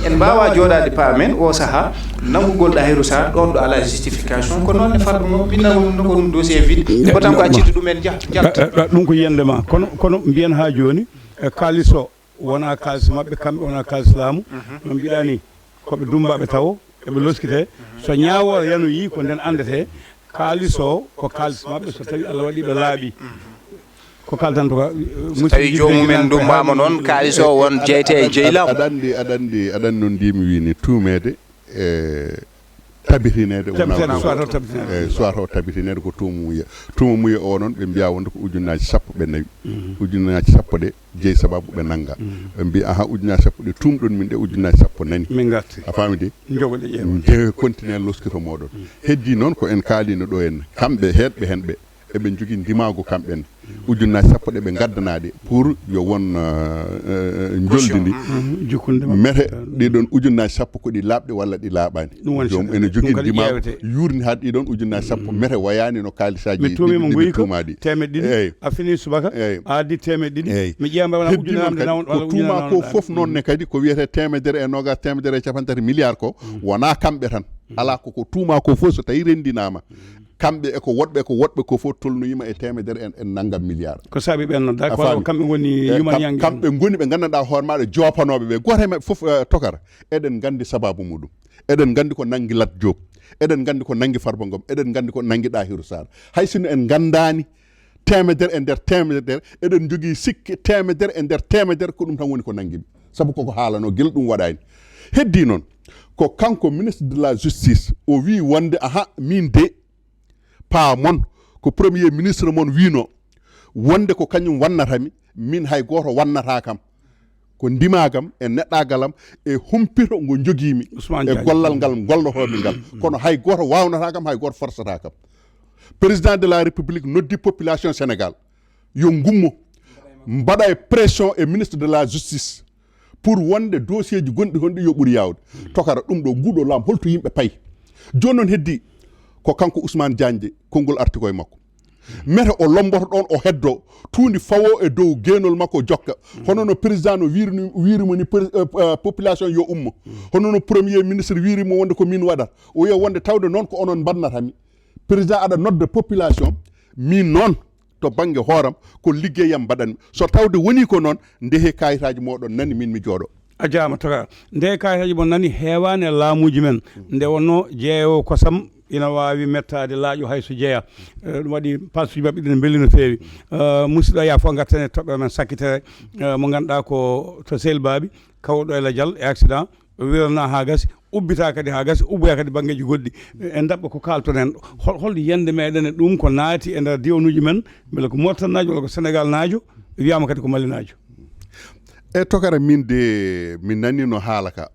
En mbaawaa jooɗaade paamen o sahaa nanngugol Ɗahiru Sarr ɗoon ɗo alaa justification, ko noon ne Farba Ngom, min nangu ɗum ko ɗum dossier vide, ko tan ko accitde ɗum en jah-, njalta. Eh, eh, ɗum ko yiyannde ma. Kono, kono mbiyen haa jooni, e kaalis o wonaa kaalis maɓɓe, kamɓe wonaa kaalis laamu. Mhm. No mbiɗaa ni, ko ɓe dummbaaɓe tawo, Ɓe loskite, so ñaawoore yanoyii, ko nden anndete kaalis o ko kaalis maɓɓe, so tawi Allah waɗi ɓe laaɓi. Ko kaltanto ka, so tawi joomumen ndummaama noon, kaalis o won jeyte e jeylaamu. Aɗa anndi, aɗa anndi, aɗa anndi noon ndimi wini tuumeede e tabitineede. Wona ko soit o tabitineede. Eyi, soit o tabitineede ko tuumuye. Tuumuye o noon ɓe mbiya wonde ko ujunnaaji sappo ɓe nawi. Ujunnaaji sappo ɗe jeyi sababu ɓe nannga. Ɓe mbi aha, ujunnaaji sappo ɗe tuumɗon min, ɗe ujunnaaji sappo nani. Min ngarti. A faami de? Njogo ɗe ƴeewa. Nde continue loskito mooɗon. Heddi noon ko en kaalino ɗo en. Kamɓe heeɗɓe hen ɓe. Eɓe njogii ndimaagu kamɓe ne. Ujunnaaji sappo ɗe ɓe ngaddanaa ɗe pour yo won njoldi ndi. Mete ɗiɗon ujunnaaji sappo ko ɗi laaɓɗi walla ɗi laaɓaani. Joom ene jogii ndimaagu yuurni haa ɗiɗon ujunnaaji sappo mete wayaani no kaalisaaji ɗiɗi ɓe tuumaaɗi. Teemeɗɗe ɗiɗi a fini subaka a addi teemeɗɗe ɗiɗi. Mi ƴeewa mbaɗa ujunnaamde nawon walla ujunnaamde. Ko tuumaa ko fof noon ne kadi ko wiyetee teemedere e noogaas, teemedere e cappanɗe tati milliard ko wonaa kamɓe tan. Alaa ko ko tuumaa ko fof so tawii renndinaama. Kamɓe e ko woɗɓe, ko woɗɓe ko fof tolnoyima e teemedere en, en nanngam milliard. Ko saabi ɓen nodda ko kamɓe ngoni yumaniyanke. Kamɓe ngoni ɓe nganndanɗaa hoore maɗa joopanooɓe ɓe. Gooto e maɓɓe fof tokara. Eɗen nganndi sababu muɗum. Eɗen nganndi ko nanngi Lat Joob. Eɗen nganndi ko nanngi Farba Ngom. Eɗen nganndi ko nanngi Ɗahiru Saar. Hay sinno en nganndaani teemedere e nder teemedere, eɗen njogii sikki teemedere e nder teemedere ko ɗum tan woni ko nanngi ɓe. Sabu koko haalanoo gila ɗum waɗaani. Heddi noon ko kanko ministre de la justice o wii wonde aha min de paamon ko premier ministre mon wiino wonde ko kañum wannata mi min hay gooto wannata kam. Ko ndimagam e neɗɗagalam e humpito ngo jogiimi e gollal ngal gollotoomi ngal. Kono hay gooto waawnata kam, hay gooto forsata kam. Président de la République noddi population Sénégal yo ngummo mbaɗa e pression e ministre de la justice pour wonde dossier ji gonɗi honɗi yo ɓuri yawde. Tokara ɗum ɗo nguɗo laam holto yimɓe payi? Jooni noon heddi ko kanko Ousmane Diagne de konngol arti koye makko. Mete o lomboto ɗoon o heddo tuundi fawo e dow geenol makko jokka. Hono no président no wiiri mo ni population yo ummo. Hono no premier ministre wiiri mo wonde ko min waɗata. O wiya wonde tawde noon ko onon mbannata mi. Président aɗa nodda population min noon to bannge hooram ko liggeyam mbaɗanmi. So tawde woni ko noon ndehe kayitaaji mooɗon nani min mi jooɗo. A jaama toka nde kayitaaji mon nani heewaani e laamuuji men nde wonno jeeyowo kosam ina waawi mettaade laaƴo hay so jeya. Ɗum waɗi pastuji maɓɓe ɗine mbelli no feewi. Musidɗo ya fof ngarten e toɓɓere men sakkitere mo ngannduɗaa ko to Sel Baabi kawɗo e lajal e accident. Wirana haa gasi, ubbita kadi haa gasi, ubboya kadi banngeeji goɗɗi. En ndaɓɓa ko kaalton heen, hol yiyannde meɗen e ɗum ko naati e nder diwanuuji men, mbele ko Moritannaajo walla ko Senegaalnaajo, wiyaama kadi ko Malinaajo. E tokara min de mi naniino haala ka.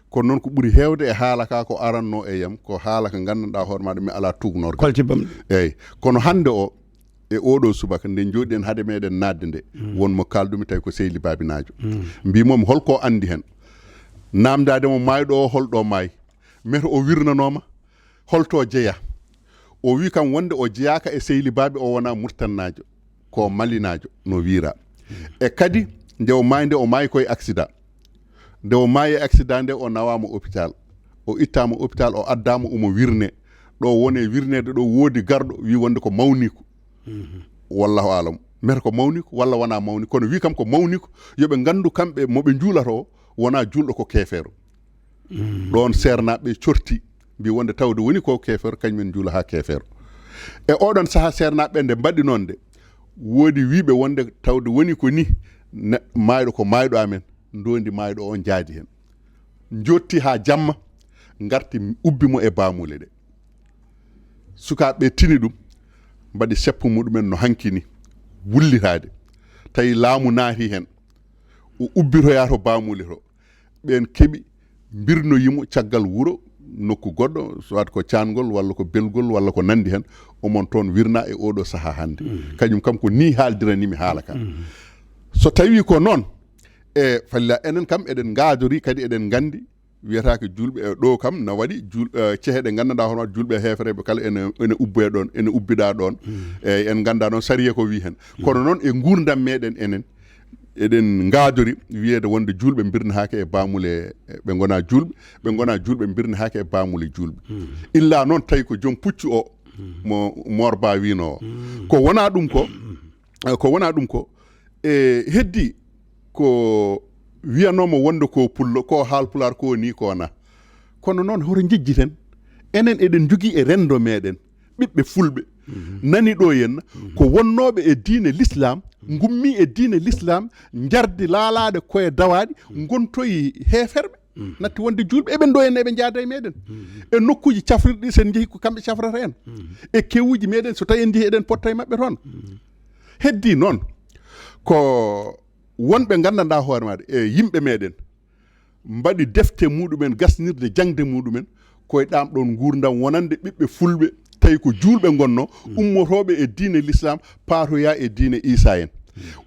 Kono noon ko ɓuri heewde e haala ka ko aranno e yam ko haala ka nganndanɗaa hoore maɗa mi alaa tuugnorgal. Kolce bamɗe. Eeyi, kono hannde o e oɗo subaka nde jooɗiɗen hade meɗen naatde nde won mo kaaldumi tawi ko sehli babinajo. Mbimomi holko anndi hen? Namdade mo mayɗo o holɗo maayi? Mete o wirnanoma holto jeeya? O wi kam wonde o jeeyaka e sehli babi o wona murtannajo, ko malinajo no wira. E kadi nde o maayi nde o maayi koye accident. Nde o maayi e accident nde o nawama hôpital, o ittama hôpital o addama omo wirne. Ɗo wone wirnede ɗo woodi garɗo wi wonde ko mawniku. Wallahu alam, mete ko mawniku walla wona mawniku, kono wi kam ko mawniku. Yoɓe ngandu kamɓe moɓe juulata o wona julɗo ko keefeero. Ɗon seernaɓe corti mbi wonde tawde woni ko keefeero kañumen juula ha keefeero. E oɗon saaha seernaɓe nde mbaɗi noon de woodi wiɓe wonde tawde woni ko ni mayɗo ko mayɗo amen. Ndondi mayɗo o jaadi hen, jotti ha jamma, garti ubbi mo e bamule ɗe. Sukaɓe tini ɗum, mbaɗi seppo muɗumen no hankini wullitade. Tawi laamu naati hen, o ubbitoya to bamule to. Ɓen keɓi mbirnoyimo caggal wuro nokku goɗɗo, soit ko cangol walla ko belgol walla ko nandi hen. Omon toon wirna e oɗo saaha hande. Kañum kam ko ni haaldiranimi haala ka. So tawi ko noon, e falla enen kam eɗen ngaadori kadi eɗen ngandi wiyata ko julɓe e ɗo kam na waɗi jul cehe ɗe gandanɗa hono julɓe hefereɓe kala ene ene ubboya ɗon, ene ubbida ɗon. Eyyi, en ganda noon sariya ko wi hen, kono noon e gurdam meɗen enen eɗen ngaadori wiyede wonde julɓe birnahaka e bamule, ɓe gona julɓe, ɓe gona julɓe birnahaka e bamule julɓe. Illa noon tawi ko joom puccu o mo Mor Ba wino o, ko wona ɗum ko ko wona ɗum ko e heddi ko wiyanoma wonde ko pullo, ko haalpulaar ko ni ko wona. Kono noon, hoto njejjiten, enen eɗen njogii e renndo meɗen ɓiɓɓe fulɓe, nani ɗo henna, ko wonnooɓe e diine l'islam, ngummi e diine l'islam, njardi laalaade koye dawaaɗi, ngontoyi heeferɓe, natti wonde juulɓe. Eɓen ɗo henna, eɓe njaada e meɗen. E nokkuuji cafrirɗi, sen njehi ko kamɓe cafrata en. E kewuuji meɗen, so tawi en njehi, eɗen potta e maɓɓe toon. Heddi noon, ko wonɓe nganndanɗaa hoore maɗa e yimɓe meɗen, mbaɗi defte muɗumen, gasnirde jaŋde muɗumen, koye ɗaam ɗoon nguurndam wonande ɓiɓɓe fulɓe, tawi ko juulɓe ngonno, ummotooɓe e diine l'islam, paatoya e diine Isa en.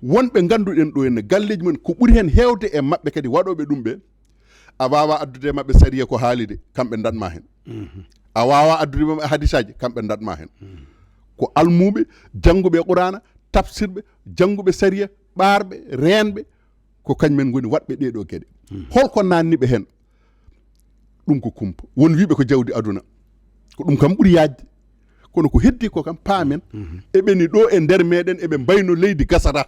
Wonɓe ngannduɗen ɗo henna, galleeji mumen, ko ɓuri heen heewde e maɓɓe kadi waɗooɓe ɗum ɓe, a waawaa addude e maɓɓe sariya ko haali de, kamɓe ndaɗma heen. A waawaa addude e maɓɓe hadisaaji, kamɓe ndaɗma heen. Ko almuuɓe, jannguɓe Quraana, tafsirɓe, jannguɓe sariya, ɓaarɓe, reenɓe, ko kañumen ngoni waɗɓe ɗee ɗoo geɗe. Holko naanni ɓe heen? Ɗum ko kumpa. Won wiiɓe ko jawdi aduna. Ko ɗum kam ɓuri yaajde. Kono ko heddi ko kam paamen. Eɓe ni ɗo e nder meɗen, eɓe mbayno leydi gasata.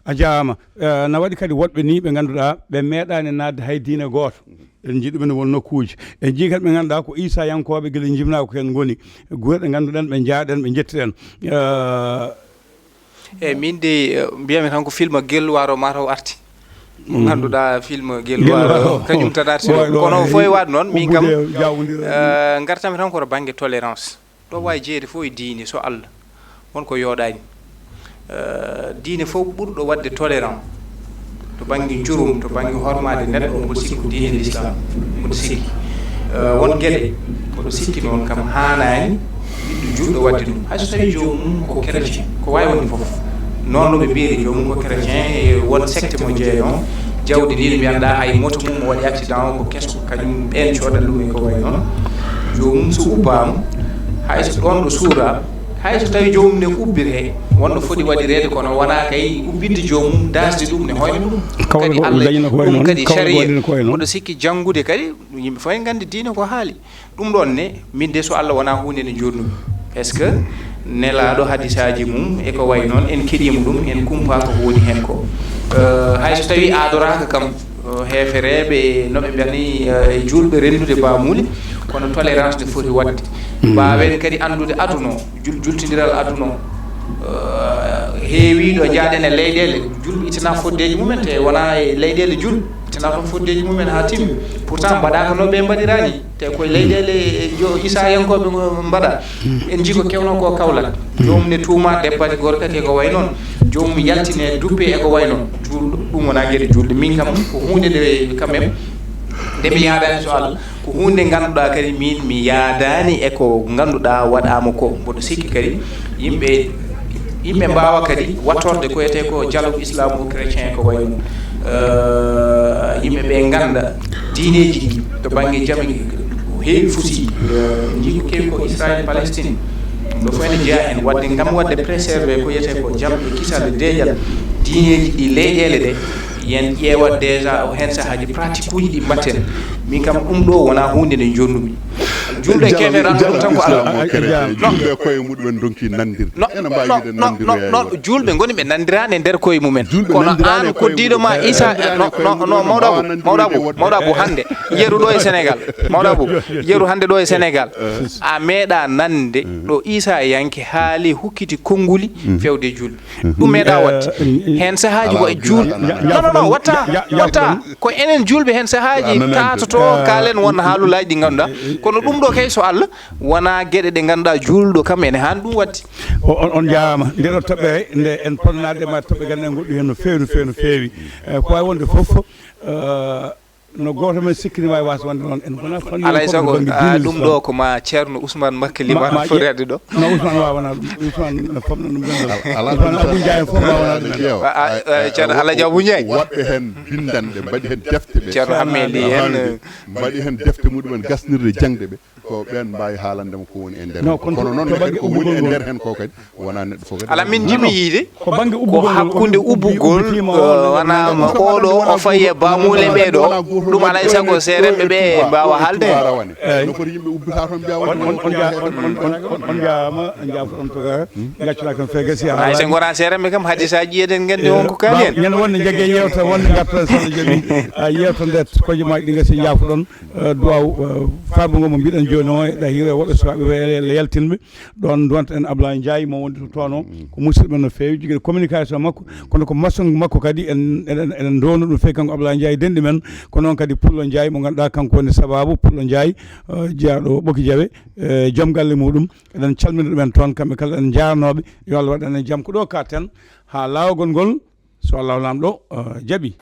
A jaaraama. Eh, na waɗi kadi woɗɓe ni ɓe ngannduɗaa ɓe meeɗaani naatde hay diine gooto. En njii ɗumen won nokkuuji. En njii kadi ɓe ngannduɗaa ko Iisayankooɓe gila njimnaa ko heen ngoni. Gure ɗe ngannduɗen ɓe njaaɗen, ɓe njettiɗen. Eh, Eyyi, min de, eh, mbiyami tan ko film Gelwaar o mataw arti. Mo ngannduɗaa film Gelwaar o, kañum tan arti ɗo. Kono fof e waɗ noon, min kam, eh, ngartami tan ko to bannge tolérance. Ɗo waawi jeeyde fof e diine, so Allah. Won ko yooɗaani. Eh, diine fof ɓurɗo waɗde tolérant to bannge jurum, to bannge hormaade neɗɗo, mboɗo sikki ko diine l'islam, mboɗo sikki. Eh, won geɗe, mboɗo sikki noon kam haanaani ɓiɗɗo juulɗo waɗde ɗum. Hay so tawii joomum ko chrétien, ko waawi wonde fof. Noon no ɓe mbiyiri joomum ko chrétien, e won secte mo jeeyno, jawdi ndi no mbiyanɗaa hay moto mum o waɗi accident o ko keso, kañum ɓeen coodat ɗum e ko wayi noon. Joomum so ubbaama, hay so ɗoon ɗo suura, hay so tawii joomum ne ubbiree, wonno foti waɗireede, kono wonaa kay ubbitde joomum, daasde ɗum ne hoyna ɗum. Kawle Kadi go-, Allah, dañino ko wayi ɗum noon, kadi kawle sharia. Waɗino ko wayi noon. Mboɗo sikki janngude kadi, yimɓe fof en nganndi diine ko haali. Ɗum ɗoon ne, min de so Allah wonaa huunde nde njoɗnumi. Est-ce que nelaaɗo hadisaaji mum e ko wayi noon, en keɗiima ɗum, en kumpaa ko woni heen ko. Eh, hay so tawii aadoraaka kam, eh, heefereeɓe, no ɓe mbiyani, eh, e juulɓe renndude baamuuli, kono tolérance ne foti waɗde. Mbaawen kadi anndude aduna o, jul-, jultindiral aduna o. Eh, heewii ɗo njaaɗen e leyɗeele, juulɓe ittana foddeeji mumen, te wonaa e leyɗeele juulɓe ittana toon foddeeji mumen haa timmi. Pourtant, mbaɗaaka no ɓe mbaɗiraani. Te koye leyɗeele jo-, Isayankooɓe ngo mbaɗa. En njii ko kewnoo ko Kawlak. Joomum ne tuuma debbo e gorko e ko wayi noon. Joomum yaltine duppe e ko wayi noon. Juulɗo, ɗum wonaa geɗe juulɗe. Min kam, ko huunde nde, quand même, nde mi yaadaani so Allah. Ko huunde nde ngannduɗaa kadi, min mi yaadaani e ko ngannduɗaa waɗaama ko. Mboɗo sikki kadi, yimɓe, yimɓe mbaawa kadi wattorde ko wiyetee ko dialogue islamo-chrétien ko wayi noon. Eh, yimɓe ɓe ngannda diineeji ɗi to bannge jam, ko heewi fusi. Eh, njii ko kewi ko Israël, Palestine. Ɗum ɗo fof ene jeyaa heen. Waɗde, ngam waɗde préserver ko wiyetee ko jam e kisal e deeƴal diineeji ɗi leyɗeele ɗe, yen ƴeewat déjà o heen sahaaji pratique uji ɗi mbaɗten. Min kam ɗum ɗo wonaa huunde nde njoɗnumi. Juulɓe keefe rano ɗum tan ko Allah. Juulɓe koye muɗumen ndonki nandirde. No, ene mbaawi no, wiide no, nandirde no, no, juulɓe ngoni ɓe nandiraani e nder koye mumen. Juulɓe kono nandiraani aan e koye koddiiɗo ma mumen. Isa, Eh, no, no, no, mawɗo Abu, mawɗo Abu, mawɗo Abu, hannde, yeru ɗo e Sénégal. Mawɗo Abu, yeru hannde ɗo e Sénégal. A meeɗa nande ɗo Isa yanke haali hukkiti konnguli fewde juulɓe. Ɗum meeɗa waɗde. Heen sahaaji ko e juul-, non, non, non, watta, watta. Ko enen juulɓe heen sahaaji taatoto, kaalen won haalulaaji ɗi ngannduɗaa. Kono ɗum ɗo kay so Allah, wonaa geɗe ɗe ngannduɗaa juulɗo kam ene haani ɗum waɗde. O, on, on jaaraama. Nde ɗo toɓɓere, nde en potnaade ma toɓɓe gannde en goɗɗum heen no feewi, no feewi, no feewi. Eh, ko waawi wonde fof, eh, no gooto men sikkiri waawi waasde wonde noon. En ngonaa fanni Alay sago, ɗum ɗo ko ma Ceerno Ousmane Makka Limana foti waɗde ɗo. No Ousmane waawana ɗum. Ousmane no famna ɗum ganndal. Ala Ousmane Abou Ndiaye fof waawana ɗum. Ƴeewa. A, a, a, Ceerno Alaji Abou Ndiaye. Woɗɓe heen binndanɗe, mbaɗi heen defte ɓe. Ceerno Hammee Ly heen. Mbaɗi heen defte muɗumen gasnirde jaŋde ɓe. Ko ɓen mbaawi haalande mo ko woni e nder. Kono noon ne kadi ko woni e nder heen ko kadi wonaa neɗɗo fof kadi. Ala, min njiɗmi yiide ko bannge ubbugol ngol, hakkunde ubbugol, wonaa ma oɗo o fayi e baamuule ɓee ɗo. Ɗum alaa e sago seerenɓe ɓe mbaawa haalde heen. No foti yimɓe ubbita toon mbiya on. On jaama, on jaafo on toga. Gaccata kon fe gasi. Ay, so ngora seerenɓe kam, hadisaaji eɗen nganndi on ko kaali en. Ñande wonde jagge yewta, wonde ngarta sala jami. A yewta nde koƴe ma ɗi gasi, jaafoɗon. Duwaw, faabo ngo mo mbiɗen jooni o, eɗa hiira woɓɓe sukaɓe yaltinɓe ɗon, duwanta en Ablaye Ndiaye mo wondi to toon o. Ko musidɗo men no feewi, jogii communication makko, kono ko mason makko kadi. En eɗen eɗen ndowno ɗum feewi kanko Ablaye Ndiaye denɗi men. Ko noon kadi Pullo Ndiaye mo ngannduɗaa kanko woni sababu, Pullo Ndiaye, jeyaɗo Ɓoki Jawe, joom galle muɗum. Eɗen calmina ɗumen toon kamɓe kala, en njaarnooɓe. Yo Allah waɗan en jam. Ko ɗo katten haa laawol ngol, so Allah laamɗo jaɓi.